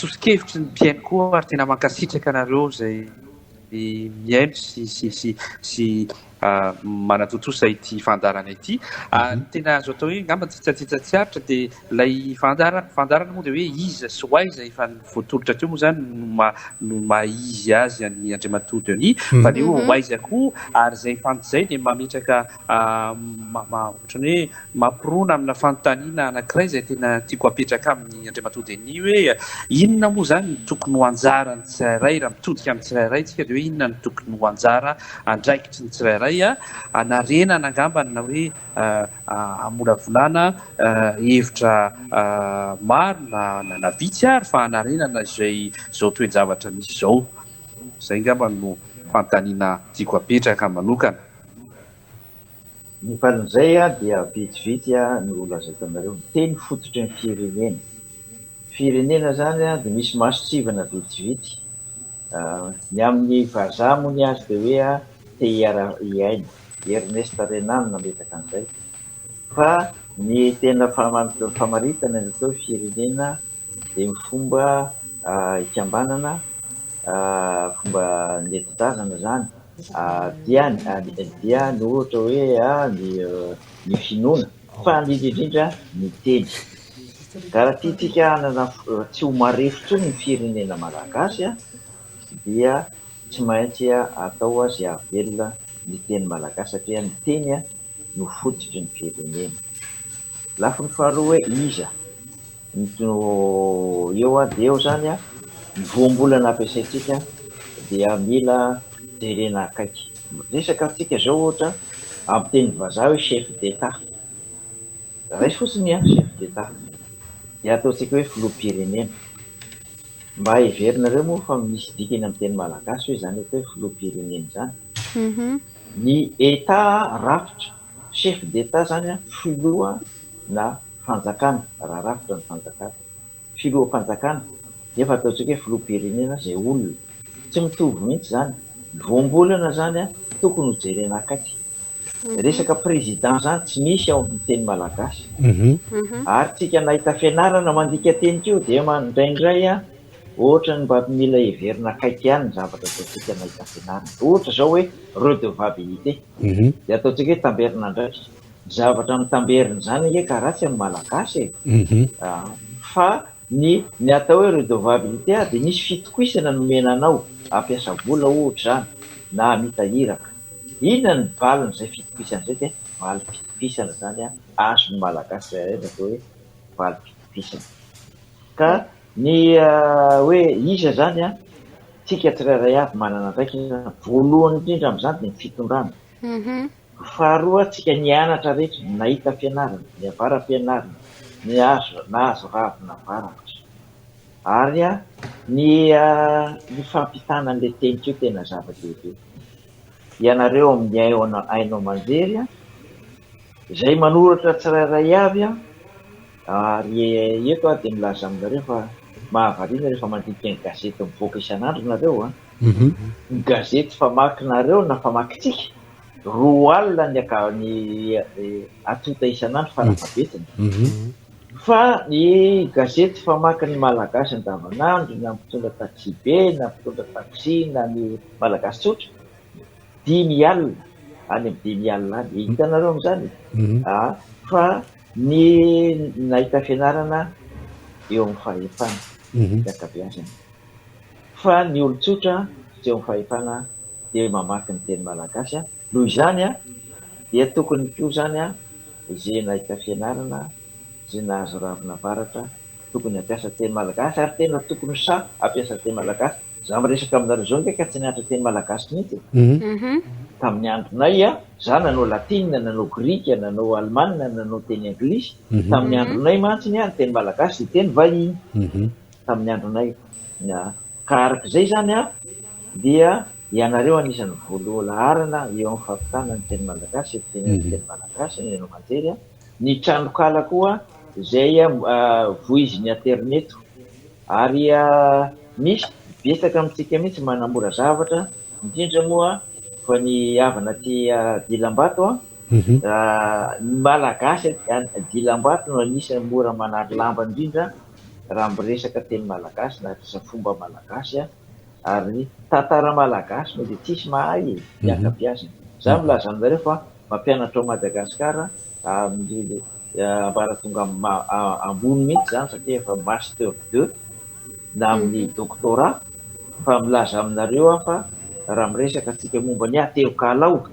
soso-kevitry ny mpihaino koa ary tena mankasitraka anareo izay mihaino sy sy sy sy manatontosa ity fandaharana ity. Ny tena azo atao hoe angamba tsitsatsitsa tsy aritra dia ilay fandaharana, fandaharana moa dia hoe iza sy ho aiza efa voatolotra teo moa izany no maha no maha izy azy an'i Andriamatoa Denis fa dia hoe ho aiza koa ary izay izay dia mametraka ohatran'ny hoe mampirona amina fanontaniana anankiray izay tena tiako hapetraka amin'i Andriamatoa Denis hoe inona moa izany no tokony ho anjaran'ny tsirairay raha mitodika amin'ny tsirairay isika dia hoe inona no tokony ho anjara andraikitry ny tsirairay hanarenana angambany na hoe hamolavolana hevitra maro na na vitsy ary fa hanarenana izay izao toe-javatra misy izao. Izay angamba no fanontaniana tiako hapetraka manokana. Ny valin'izay dia vitsivitsy no lazaiko anareo. Ny teny fototry ny firenena. Firenena izany dia misy mason-tsivana vitsivitsy. Ny amin'ny vazaha moa ny azy dia hoe te hiara-hiaina. Ernest Renan no nametraka an'izay. Fa ny tena famaritana ny atao hoe firenena dia ny fomba ikambanana, fomba nentin-drazana izany, dia dia ny ohatra hoe ny finoana, fa indrindra indrindra ny teny. Ka raha tiantsika hanana tsy ho marefo intsony ny firenena malagasy dia tsy maintsy atao izay hahavelona ny teny malagasy satria ny teny no fototry ny firenena. Lafiny faharoa hoe iza no eo dia eo izany ny voambolana ampiasaintsika dia mila jerena akaiky. Miresaka antsika izao ohatra amin'ny teny vazaha hoe chef d'Etat. Raiso fotsiny an, chef d'Etat dia ataontsika hoe filoham-pirenena. Mba heverinareo moa fa misy dikany amin'ny teny malagasy hoe izany atao hoe filoham-pirenena izany? Ny Etat rafitra, chef d'Etat izany an, filoha na fanjakana, raha rafitra ny fanjakana. Filoham-panjakana, nefa ataontsika hoe filoham-pirenena izay olona. Tsy mitovy mihitsy izany. Ny voambolana izany an, tokony ho jerena akaiky. Resaka président zany tsy misy ao amin'ny teny malagasy. Ary tsika nahita fianarana mandika teny koa dia indraindray ohatran'ny mba mila heverina akaiky ihany ny zavatra ataontsika nahita fianarana. Ohatra zao hoe redevabilité dia ataontsika hoe tamberin'andraikitra. Ny zavatra mitamberina izany ange ka ratsy amin'ny malagasy e. Fa ny ny atao hoe redevabilité dia misy fitokisana nomena anao hampiasa vola ohatra izany na hamita iraka. Inona ny valin'izay fitokisana izay dia valim-pitokisana izany azon'ny Malagasy tsirairay ny atao hoe valim-pitokisana. Ka ny hoe iza izany tsika tsirairay avy manana andraikitra, voalohany indrindra amin'izany dia ny fitondrana. Faharoa tsika nianatra rehetra, nahita fianarana, ny avara-pianarana, ny azo nahazo ravina varatra. Ary ny ny fampitana an'ilay teny koa tena zava-dehibe. Ianareo amin'ny haino aman-jery, izay manoratra tsirairay avy, ary eto aho dia milaza aminareo fa mahavariana rehefa mandinika ny gazety mivoaka isan'andro nareo an, ny gazety famakinareo na famakintsika, 20 ny ny atonta isan'andro farafahabetsany. Fa ny gazety famakin'ny Malagasy andavanandro na mpitondra taxi-be na mpitondra taxi na ny Malagasy tsotra, 50, any amin'ny 50 any. Hitanareo amin'izany e? Fa ny nahita fianarana eo amin'ny fahefana ny ankabeazany. Fa ny olon-tsotra tsy eo amin'ny fahefana dia mamaky ny teny malagasy. Noho izany dia tokony koa izany izay nahita fianarana, izay nahazo ravina varatra, tokony hampiasa teny malagasy ary tena tokony ho sahy hampiasa teny malagasy. Za miresaka aminareo zao nge ka tsy nianatra teny malagasy mihitsy e. Tamin'ny andronay a, za nanao latina, nanao grika, nanao alemana, nanao teny anglisy. Tamin'ny andronay mantsy a, ny teny malagasy dia teny vahiny. Tamin'ny andronay. Ka araka izay izany a, dia ianareo anisan'ny voaloha laharana eo amin'ny fampitana ny teny malagasy, fitenenana ny teny malagasy ny haino aman-jery a. Ny tranonkala koa izay voizin'ny aterineto. Ary misy betsaka amintsika mihitsy manamora zavatra, indrindra moa fa ny havana aty Dilambato an, ny Malagasy aty Dilambato no anisan'ny mora manary lamba indrindra raha miresaka teny malagasy na resaka fomba malagasy ary ny tantara malagasy moa dia tsisy mahay e, ny ankabeazany. Za milaza aminareo fa mampianatra ao Madagasikara amin'ny ambaratonga ambony mihitsy izany satria efa master deux na amin'ny doctorat fa milaza aminareo aho fa raha miresaka antsika momba ny aterokala ao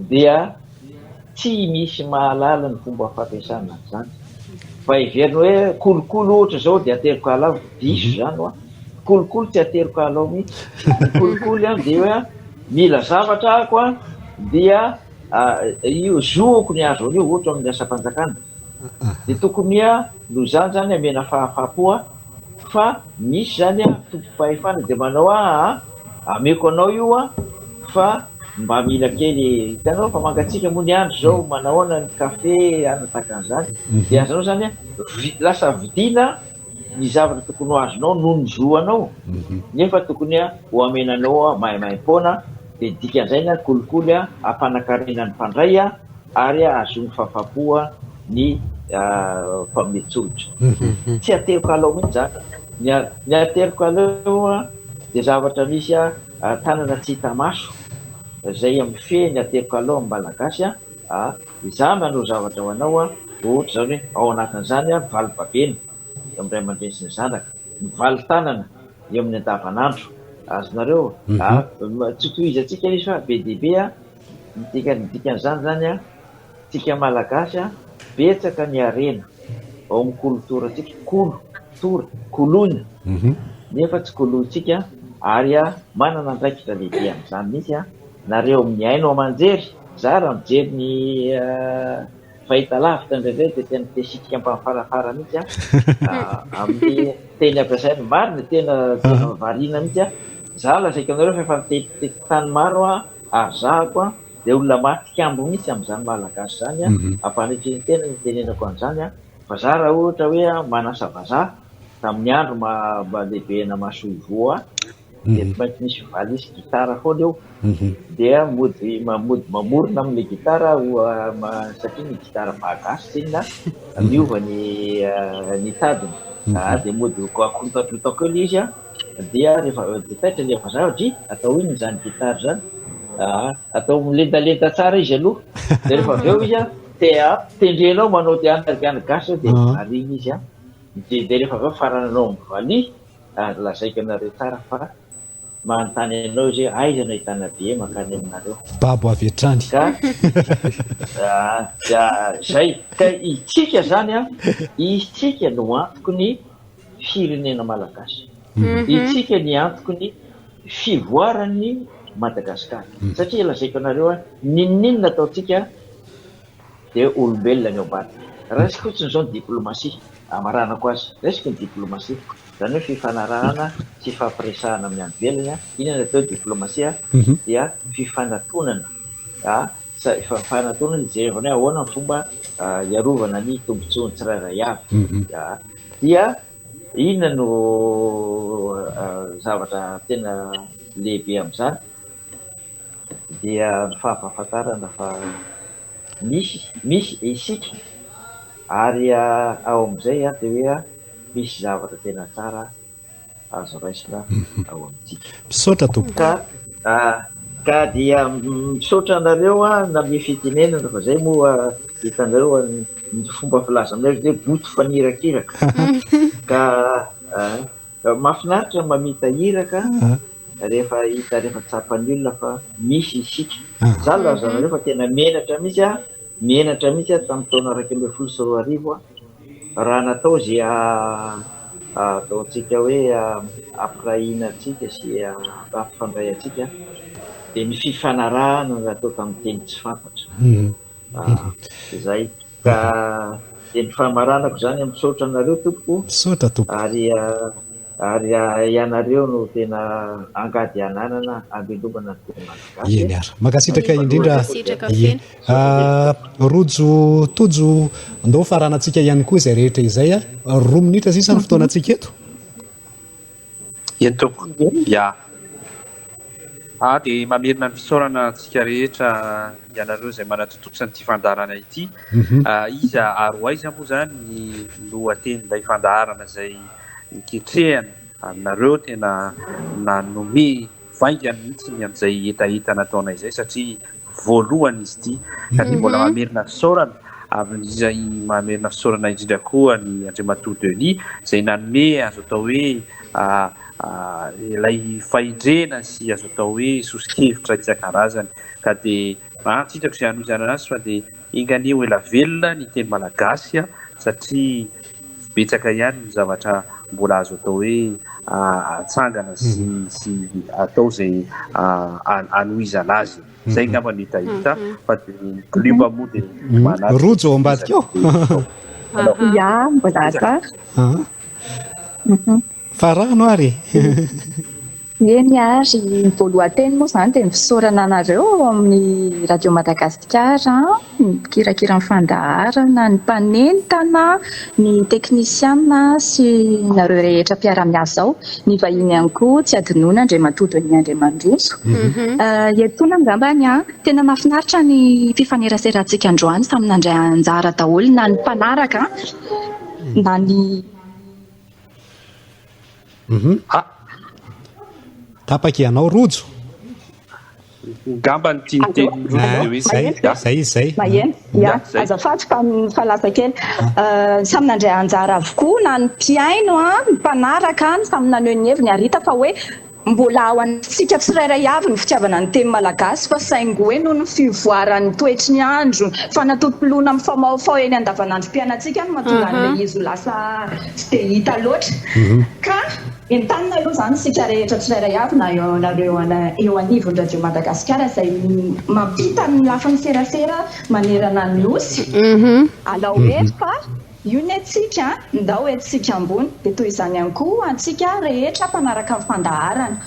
dia tsy misy mahalala ny fomba fampiasana an'izany fa heverina hoe kolikoly ohatra izao dia aterokala ao, diso izany hoa, kolikoly tsy aterokala ao mihitsy, ny kolikoly an dia hoe mila zavatra ako an dia io zohoko ny azo an'io ohatra amin'ny asam-panjakana dia tokony noho izany izany amena fahafahampo aho fa misy izany tompom-pahefana dia manao aa ameko anao io an fa mba mila kely hitanao fa mangatsiaka moa ny andro izao manahoana ny kafe ana tahaka an'izany dia azonao izany an lasa vidiana ny zavatra tokony ho azonao noho ny zo anao nefa tokony ho amena anao maimaimpoana dia ny dikan'izay ny kolikoly hampanankarena ny mpandray ary ahazoany fahafahampo ny mpanome tsolotra. Tsy ateriko alao mihitsy izany. Ny ateriko aleo dia zavatra misy tanana tsy hita maso izay mifehy ny ateriko alao amin'ny Malagasy. Izaho manao zavatra ho anao ohatra izany hoe ao anatin'izany valibabena eo amin'ny ray aman-dreny sy ny zanaka, ny valin-tanana eo amin'ny andavanandro. Azonareo? Tsy tohizantsika ilay izy fa be dia be. Ny dikany, ny dikan'izany izany an, tsika Malagasy an, betsaka ny harena ao amin'ny kolotorantsika, kolo, tora, koloina, nefa tsy kolointsika ary an, manana andraikitra lehibe amin'izany mihitsy an, nareo amin'ny haino aman-jery, za raha mijery ny fahitalavitra indraindray dia tena te hisitrika am-farafara mihitsy an, amin'ny teny ampiasaina, marina tena tena variana mihitsy an, za lazaiko anareo fa efa nitety tany maro aho, Ary zahako an, dia olona maty kambo mihitsy amin'izany Malagasy izany an, ampanetren-tena ny itenenako an'izany an, fa za raha ohatra hoe manasa vazaha, tamin'ny andro maha mba lehibe ana-masoivoho ahy, dia tsy maintsy misy valizy gitara foana eo, dia mody mody mamorona amin'ilay gitara aho satria ny gitara ba-gasy tsinona miova ny ny tadiny, dia mody akorontandrotako eo ilay izy an. Dia rehefa dia taitra ilay vazaha dry atao inona izany gitara izany? Aa atao milendalenda tsara izy aloha dia rehefa avy eo izy an te tendrenao manao te anarikany gasy dia variana izy an dia dia rehefa avy eo farananao amin'ny valiha ary lazaiko anareo tsara fa manontany anao izy hoe aiza no ahitana billet mankany aminareo. Babo avy hatrany. Ka dia zay ka isika zany an isika no antoky ny firenena malagasy. Itsika ny antoky ny fivoaran'ny Madagasikara. Satria lazaiko anareo a, n'inon'inona ataontsika dia olombelona ny ao ambadika. Raisiko fotsiny izao ny diplomasia, amaranako azy. Raisiko ny diplomasia, izany hoe fifanarahana sy fifampiresahana amin'ny any ivelany. Inona ny atao hoe diplomasia? Dia fifanatonana, fifanatonana hijerevana hoe ahoana ny fomba hiarovana ny tombontsoan'ny tsirairay avy. Dia inona no zavatra tena lehibe amin'izany? Dia ny fahampahafantarana fa misy, misy isika ary ao amin'izay dia hoe misy zavatra tena tsara azo raisina ao amintsika. Misaotra tompoko. Ka ka dia misaotra anareo nanome fitenenana fa zay moa hitanareo ny fomba filaza aminay hoe boto fanirakiraka. Ka mahafinaritra ny mamita iraka rehefa hita rehefa tsapan'ny olona fa misy isika. Za milaza anareo fa tena menatra mihitsy aho, menatra mihitsy aho tamin'ny taona 2011 aho raha natao izay ataontsika hoe hampirahina antsika sy hampifandray antsika. Dia ny fifanarahana natao tamin'ny teny tsy fantatra. Izay. Ka dia ny famaranako izany, misaotra anareo tompoko. Misaotra tompoko. Ary ary ianareo no tena angady ananana hamelomana ny teny malagasy. Eny ary. Mankasitraka indrindra. Ie. Rojo Tojo, ndao faranantsika ihany koa izay rehetra izay. 2 minitra sisa ny fotoanantsika eto. Eny tompoko. Ya. Ah dia mamerina ny fisaorana antsika rehetra ianareo izay manatontosa an'ity fandaharana ity. Iza ary ho aiza moa izany ny lohatenin'ilay fandaharana izay niketrehana aminareo tena nanome vaingany mihitsy ny amin'izay hetaheta nataonay izay satria voalohany izy ity ka dia mbola mamerina fisaorana amin'izay mamerina fisaorana indrindra koa ny Andriamatoa Denis izay nanome azo atao hoe ilay fahendrena sy azo atao hoe soso-kevitra isan-karazany ka dia tsy hitako izay hanohizana azy fa dia enga anie ho ela velona ny teny malagasy satria betsaka ihany ny zavatra mbola azo atao hoe atsangana sy sy atao izay anohizana azy. Izay angamba no hitahita fa dia ny club moa dia manatrika. Rojo ao ambadika ao. Ya, mbola ato. Fa rano ary e. Eny ary, ny voalohan-teny moa izany dia ny fisaorana anareo ao amin'ny Radio Madagasikara, ny mpikirakira ny fandaharana, ny mpanentana, ny teknisiana sy nareo rehetra mpiara-miasa ao, ny vahiny ihany koa tsy adinoina Andriamatoa Denis Andriamandroso. Etoana angambany an, tena mahafinaritra ny fifaneraserantsika androany, samy nandray anjara daholo na ny mpanaraka na ny. Ah. Tapaka ianao Rojo. Ngamba ny tiany teny Rojo dia hoe zay, zay zay. Maheno, ya, azafady fa fa lasa kely. Samy nandray anjara avokoa na ny mpihaino, ny mpanaraka, samy naneho ny heviny ary hita fa hoe Mbola ao anatintsika tsirairay avy ny fitiavana ny teny malagasy fa saingy hoe noho ny fivoaran'ny toetry ny andro, ny fanatontoloana mifamahofaho eny andavanandrom-piainantsika no mahatonga an'ilay izy ho lasa tsy dia hita loatra. Ka entanina aloha izany isika rehetra tsirairay avy na eo nareo eo anivon'ny Radio Madagasikara izay mampita ny lafiny serasera manerana ny Nosy, alao hery fa Io ny antsika, ndao entintsika ambony. Dia toy izany ihany koa ho antsika rehetra mpanaraka ny fandaharana.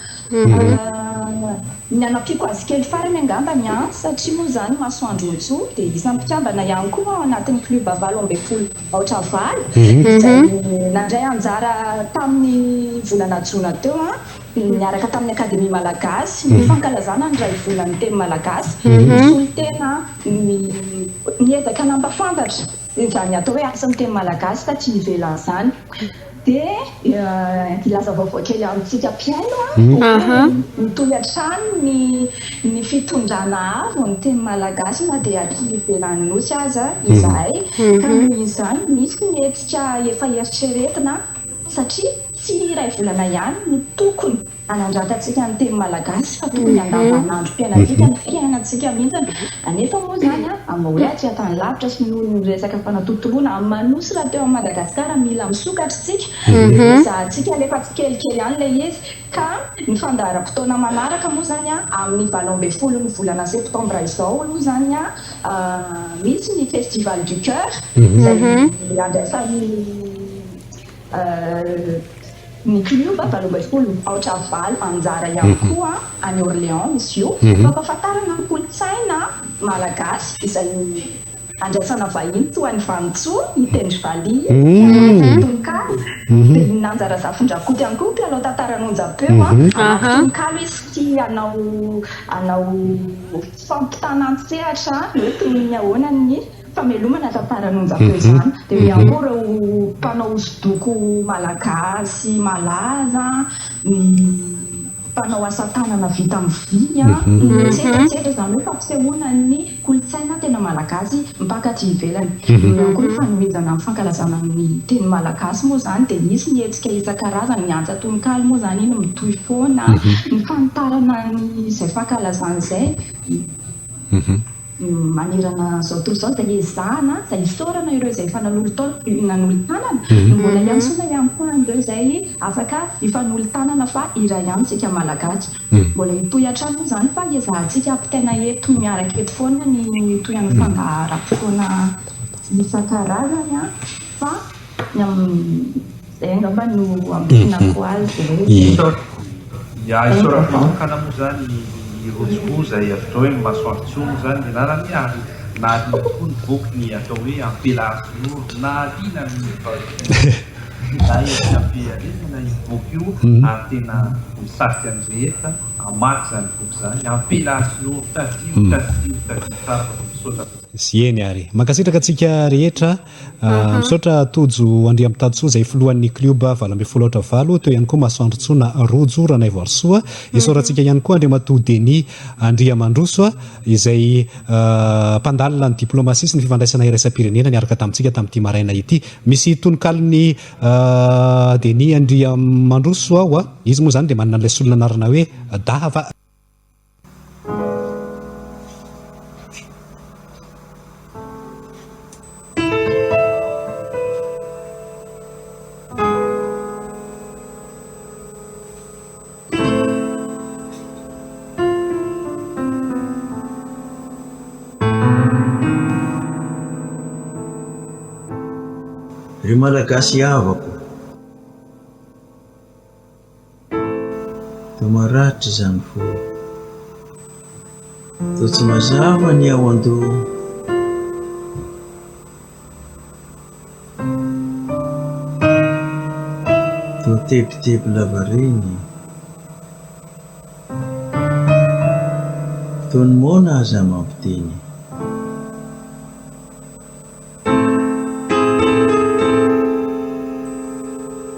Ny hanampiako azy kely farany angambany an, satria moa izany Masoandrontsoa dia isan'ny mpikambana ihany koa ao anatin'ny club 8 aotra 8 izay nandray anjara tamin'ny volana jona teo an, niaraka tamin'ny Akademia Malagasy ny fankalazana ny iray volan'ny teny malagasy, nisolo tena ny niezaka nampafantatra. Izany atao hoe asa amin'ny teny malagasy fa tsy ivelan'izany. Dia hilaza vaovao kely amintsika mpihaino aho, mitohy hatrany ny ny fitondrana avo ny teny malagasy na dia aty ivelan'ny Nosy aza izahay. Ka noho izany misy ny hetsika efa eritreretina satria tsy iray volana ihany no tokony hanandratantsika ny teny malagasy fa tokony andavanandrom-piainantsika ny fiainantsika mihitsy. Anefa moa izany amin'ny hoe aty an-tany lavitra sy noho ny resaka fanatontoloana amin'ny maha nosy rahateo amin'i Madagasikara mila misokatra isika, ezahantsika alefa tsikelikely ihany ilay izy ka ny fandaharam-potoana manaraka moa izany amin'ny 18 ny volana septambra izao aloha izany misy ny festival du coeur izay andraisan'ny Ny klioba 18 aotra 8 anjara ihany koa any Orléans izy io, fampahafantarana ny kolontsaina malagasy izay andraisana vahiny toa an'i Vanintsoa, hitendry valiha, hamaky tononkalo, dia i Nanja Razafindrakoto ihany koa mpilalao tantaran'onjam-peo, hamaky tononkalo izy sy hanao hanao fampitana an-tsehatra hoe toy ny ahoana ny famelomana tantaran'onjam-peo izany. Dia eo ihany koa ireo mpanao hosodoko malagasy malaza, ny mpanao asa tanana vita amin'ny vy, etsetra etsetra, izany hoe fampisehoana ny kolontsaina tena malagasy mipaka aty ivelany. Eo ihany koa ny fanohizana ny fankalazana ny teny malagasy moa izany dia misy ny hetsika isan-karazany, ny antsa tononkalo moa izany iny mitohy foana, ny fanitarana ny izay fankalazana izay. manerana izao tontolo izao izay ezahana, izay isaorana ireo izay efa nanolo-tanana, no mbola iantsoana ihany koa an'ireo izay afaka hifanolo-tanana fa iray ihany isika Malagasy. Mbola hitohy hatrany moa izany fa ezahantsika ampitaina eto miaraka eto foana ny tohin'ny fandaharam-potoana isan-karazany fa ny amin'izay angamba no hampinako azy hoe. Ya, isaorako manokana moa izany i Rojo koa izay avy tao hoe Masoandrotsoa moa izany ny anarany ary nahaliana tokoa ny boky ny atao hoe Ampela Hasinoro. Nahaliana ny Ilay etsy am-pielezana io boky io ary tena misarika ny rehetra hamaky izany boky izany. Ampela Hasinoro, tadidio, tadidio, tadidio tsara fa misaotra. Eny ary. Mankasitraka antsika rehetra. Misaotra Tojo Andriamitantsoa izay filohan'ny klioba 18 aotra 8, teo ihany koa Masoandrotsoa na Rojo Ranaivoarisoa. Isaorantsika ihany koa Andriamatoa Denis Andriamandroso izay mpandalina ny diplomasia sy ny fifandraisana iraisam-pirenena niaraka tamintsika tamin'ity maraina ity. Misy tononkalon'i Denis Andriamandroso ao, izy moa izany dia manana an'ilay solon'anarana hoe Dava. Ry Malagasy havako. Toa maratra izany fo. Toa tsy mazava ny ao an-doha. Toa tebiteby lavareny. Toa ny moana aza mampiteny.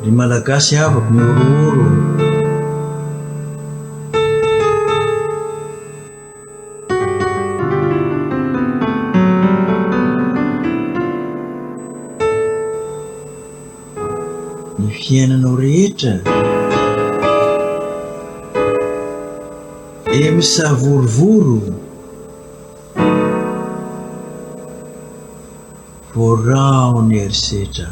Ry Malagasy havako mihorohoro ô! Ny fiainanao rehetra dia misavorovoro. Voaraho ny herisetra.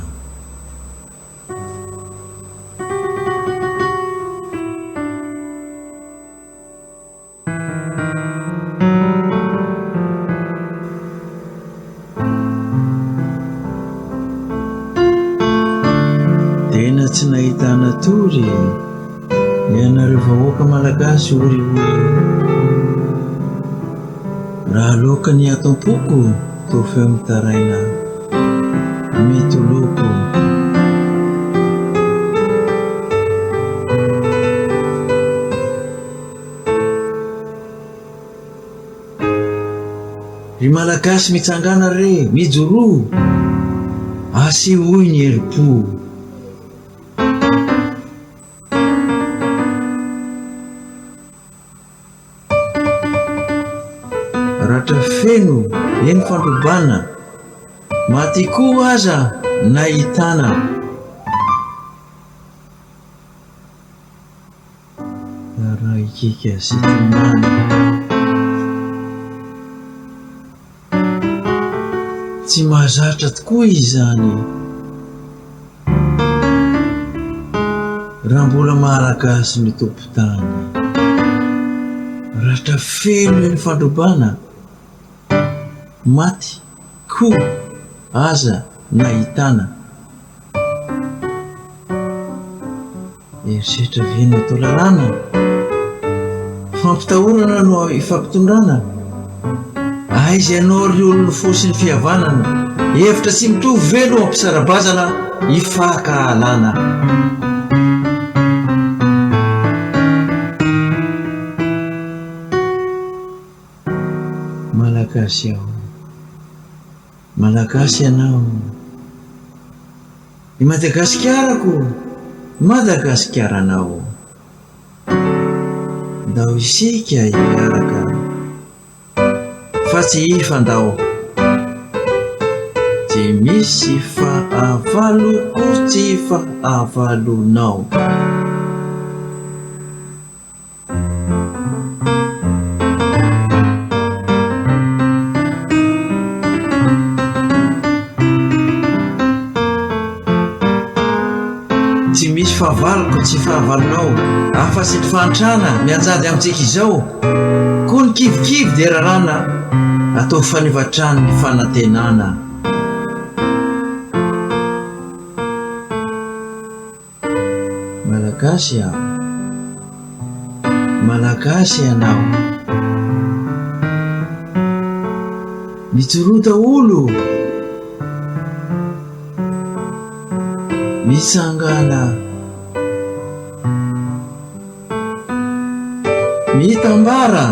Tena tsy nahitana tory ianareo vahoaka malagasy oriory. Raha aloaka ny ato am-poko toa feo mitaraina mitoloko. Ry Malagasy mitsangàna re, mijoroa, asehoy ny herim-po. Ratra feno eny fandrobana, maty koa aza nahitana. Raikika sy tomany. Tsy mahazatra tokoa izany raha mbola Malagasy ny tompon-tany. Ratra feno eny fandrobana, maty koa aza nahitana. Herisetra ve no atao lalàna? Fampitahorana no ifampitondrana? Aiza ianao ry olon'ny fo sy ny fihavanana? Hevitra tsy mitovy ve no ampisara-bazana ifankahalana? Malagasy aho. Malagasy ianao. I Madagasikarako, Madagasikaranao. Ndao isika hiaraka fa tsy hifandao. Tsy misy fahavaloko tsy fahavalonao. misy fahavaloko tsy fahavalonao afa-tsy ny fahantrana mianjady amintsika izao koa ny kivikivy dia raràna ataovy faneva hatrany ny fanantenana. Malagasy aho. Malagasy ianao. Mijoroa daholo. Mitsangàna. Mitambara.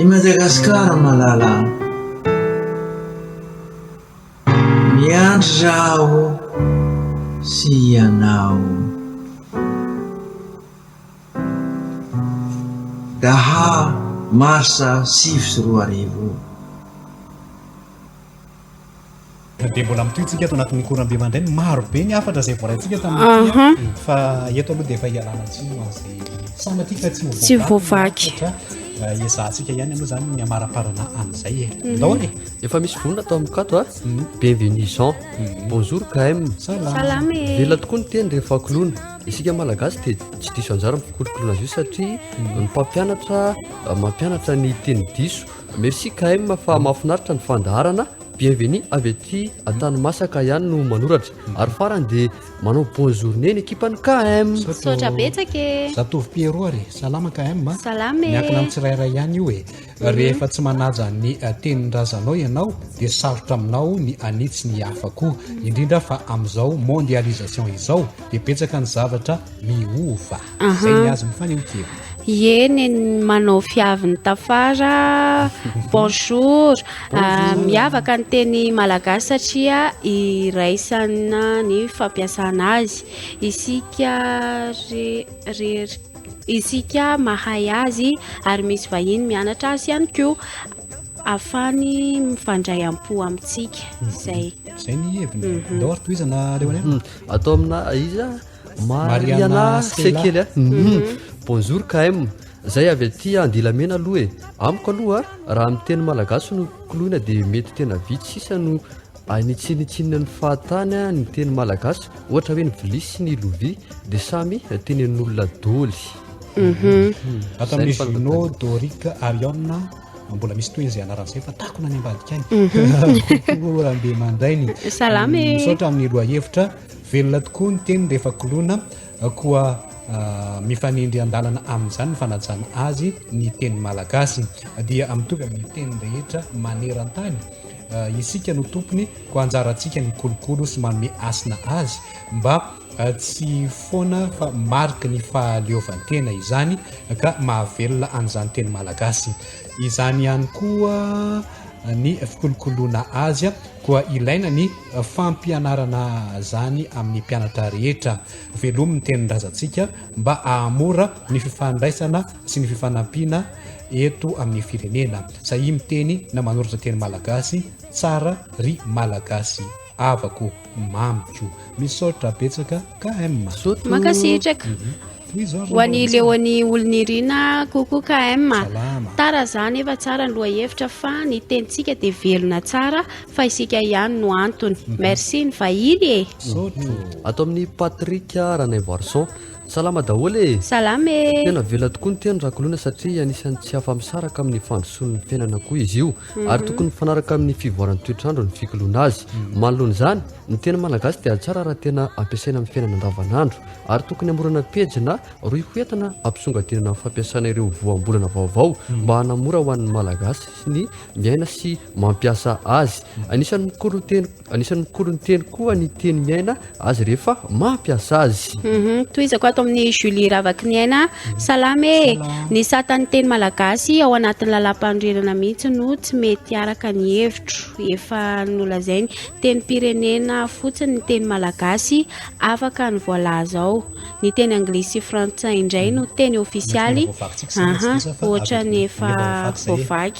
I Madagasikara malala. Miandry zaho sy ianao. Daha marsa 2009. Dia mbola mitohy tsika ato anatin'ny korambe mandrainy. Maro be ny hafatra izay voaraintsika tamin'ity fa eto aloha dia efa ialana tsiny ho an'izay sanatria ka tsy voavaky. Ezahantsika ihany aloha izany ny hamaraparana an'izay e. Ndao ary e. Efa misy vonona ato amiko ato a. Bienvenue Jean. Bonjour KM. Salama e. Velona tokoa ny teny rehefa koloina. Isika Malagasy dia tsy diso anjara amin'ny fikolokoloana azy io satria ny mpampianatra mampianatra ny teny diso. Merci KM fa mahafinaritra ny fandaharana. Bienvenue avy aty Antanimasaka ihany no manoratra. Ary farany dia manao bonne journée ny ekipan'ny KM. Misaotra betsaka e. Zatovo Pierrot ary. Salama KM a. Salama e. Miankina amin'ny tsirairay ihany io e. Rehefa tsy manaja ny tenin-drazanao ianao dia sarotra aminao ny hanitsy ny hafa koa. Indrindra fa amin'izao mondialisation izao dia betsaka ny zavatra miova. Izay ny azy mifaneho-kevitra. Ie neny manao fiavin'ny tafara. Bonjour. Miavaka ny teny malagasy satria iraisana ny fampiasana azy. Isika re rery isika mahay azy ary misy vahiny mianatra azy ihany koa afany mifandray am-po amintsika. Izay. Izay ny heviny. Ndao ary tohizana Léonel. Atao amina iza? Mariana Sekely a. Bonjour KM. Zay avy aty Andilamena aloha e. Amiko aloha raha amin'ny teny malagasy no koloina dia mety tena vitsy sisa no anitsinitsinina ny fahatany ny teny malagasy, ohatra hoe ny vilia sy ny lovia dia samy tenenin'olona doly. Ato amin'ny Juno Doric Arion mbola misy tohiny izay anarana izay fa takona any ambadika any. Coucou Rambemandrainy. Salama e. Misaotra amin'ny lohahevitra. Velona tokoa ny teny rehefa koloina koa mifanindry andalana amin'izany ny fanajana azy ny teny malagasy dia mitovy amin'ny teny rehetra maneran-tany isika no tompony koa anjarantsika ny kolokolo sy manome hasina azy mba tsy foana fa mariky ny fahaleovantena izany ka mahavelona an'izany teny malagasy izany ihany koa ny fikolokoloana azy koa ilaina ny fampianarana zany amin'ny mpianatra rehetra. Velomy ny tenin-drazantsika mba hahamora ny fifandraisana sy ny fifanampiana eto amin'ny firenena. Sahia miteny na manoratra teny malagasy tsara ry malagasy havako mamiko. Misaotra betsaka KM. Mankasitraka. Ho an'i Léonie Olonirina, coucou KM. Tara za nefa tsara ny lohahevitra fa ny tenintsika dia velona tsara fa isika ihany no antony. Merci ny vahiny e. Ato amin'i Patrick Ranaivoarison. Salama daholo e. Salama e. Tena velona tokoa ny teny Rakolona satria anisan'ny tsy afa-misaraka amin'ny fandrosoan'ny fiainana koa izy io ary tokony mifanaraka amin'ny fivoaran'ny toetr'andro ny fikoloana azy. Manoloana izany, ny teny malagasy dia tsara raha tena ampiasaina amin'ny fiainana andavanandro. Ary tokony hamorona pejy na rohy hoentina hampisongadinana ny fampiasana ireo voambolana vaovao mba hanamora ho an'ny Malagasy ny miaina sy mampiasa azy. Anisan'ny mikolo teny anisan'ny mikolo ny teny koa ny teny miaina azy rehefa mampiasa azy. Tohizako ato amin'ny Julie Ravakiniaina. Salama e! Ny satan'ny teny malagasy ao anatin'ny lalàmpanorenana mihitsy no tsy mety araka ny hevitro. Efa nolazainy tenim-pirenena fotsiny ny teny malagasy Afaka ny voalaza ao. Ny teny anglisy sy frantsay indray no teny ofisialy, aha, ohatran'ny efa voavaky.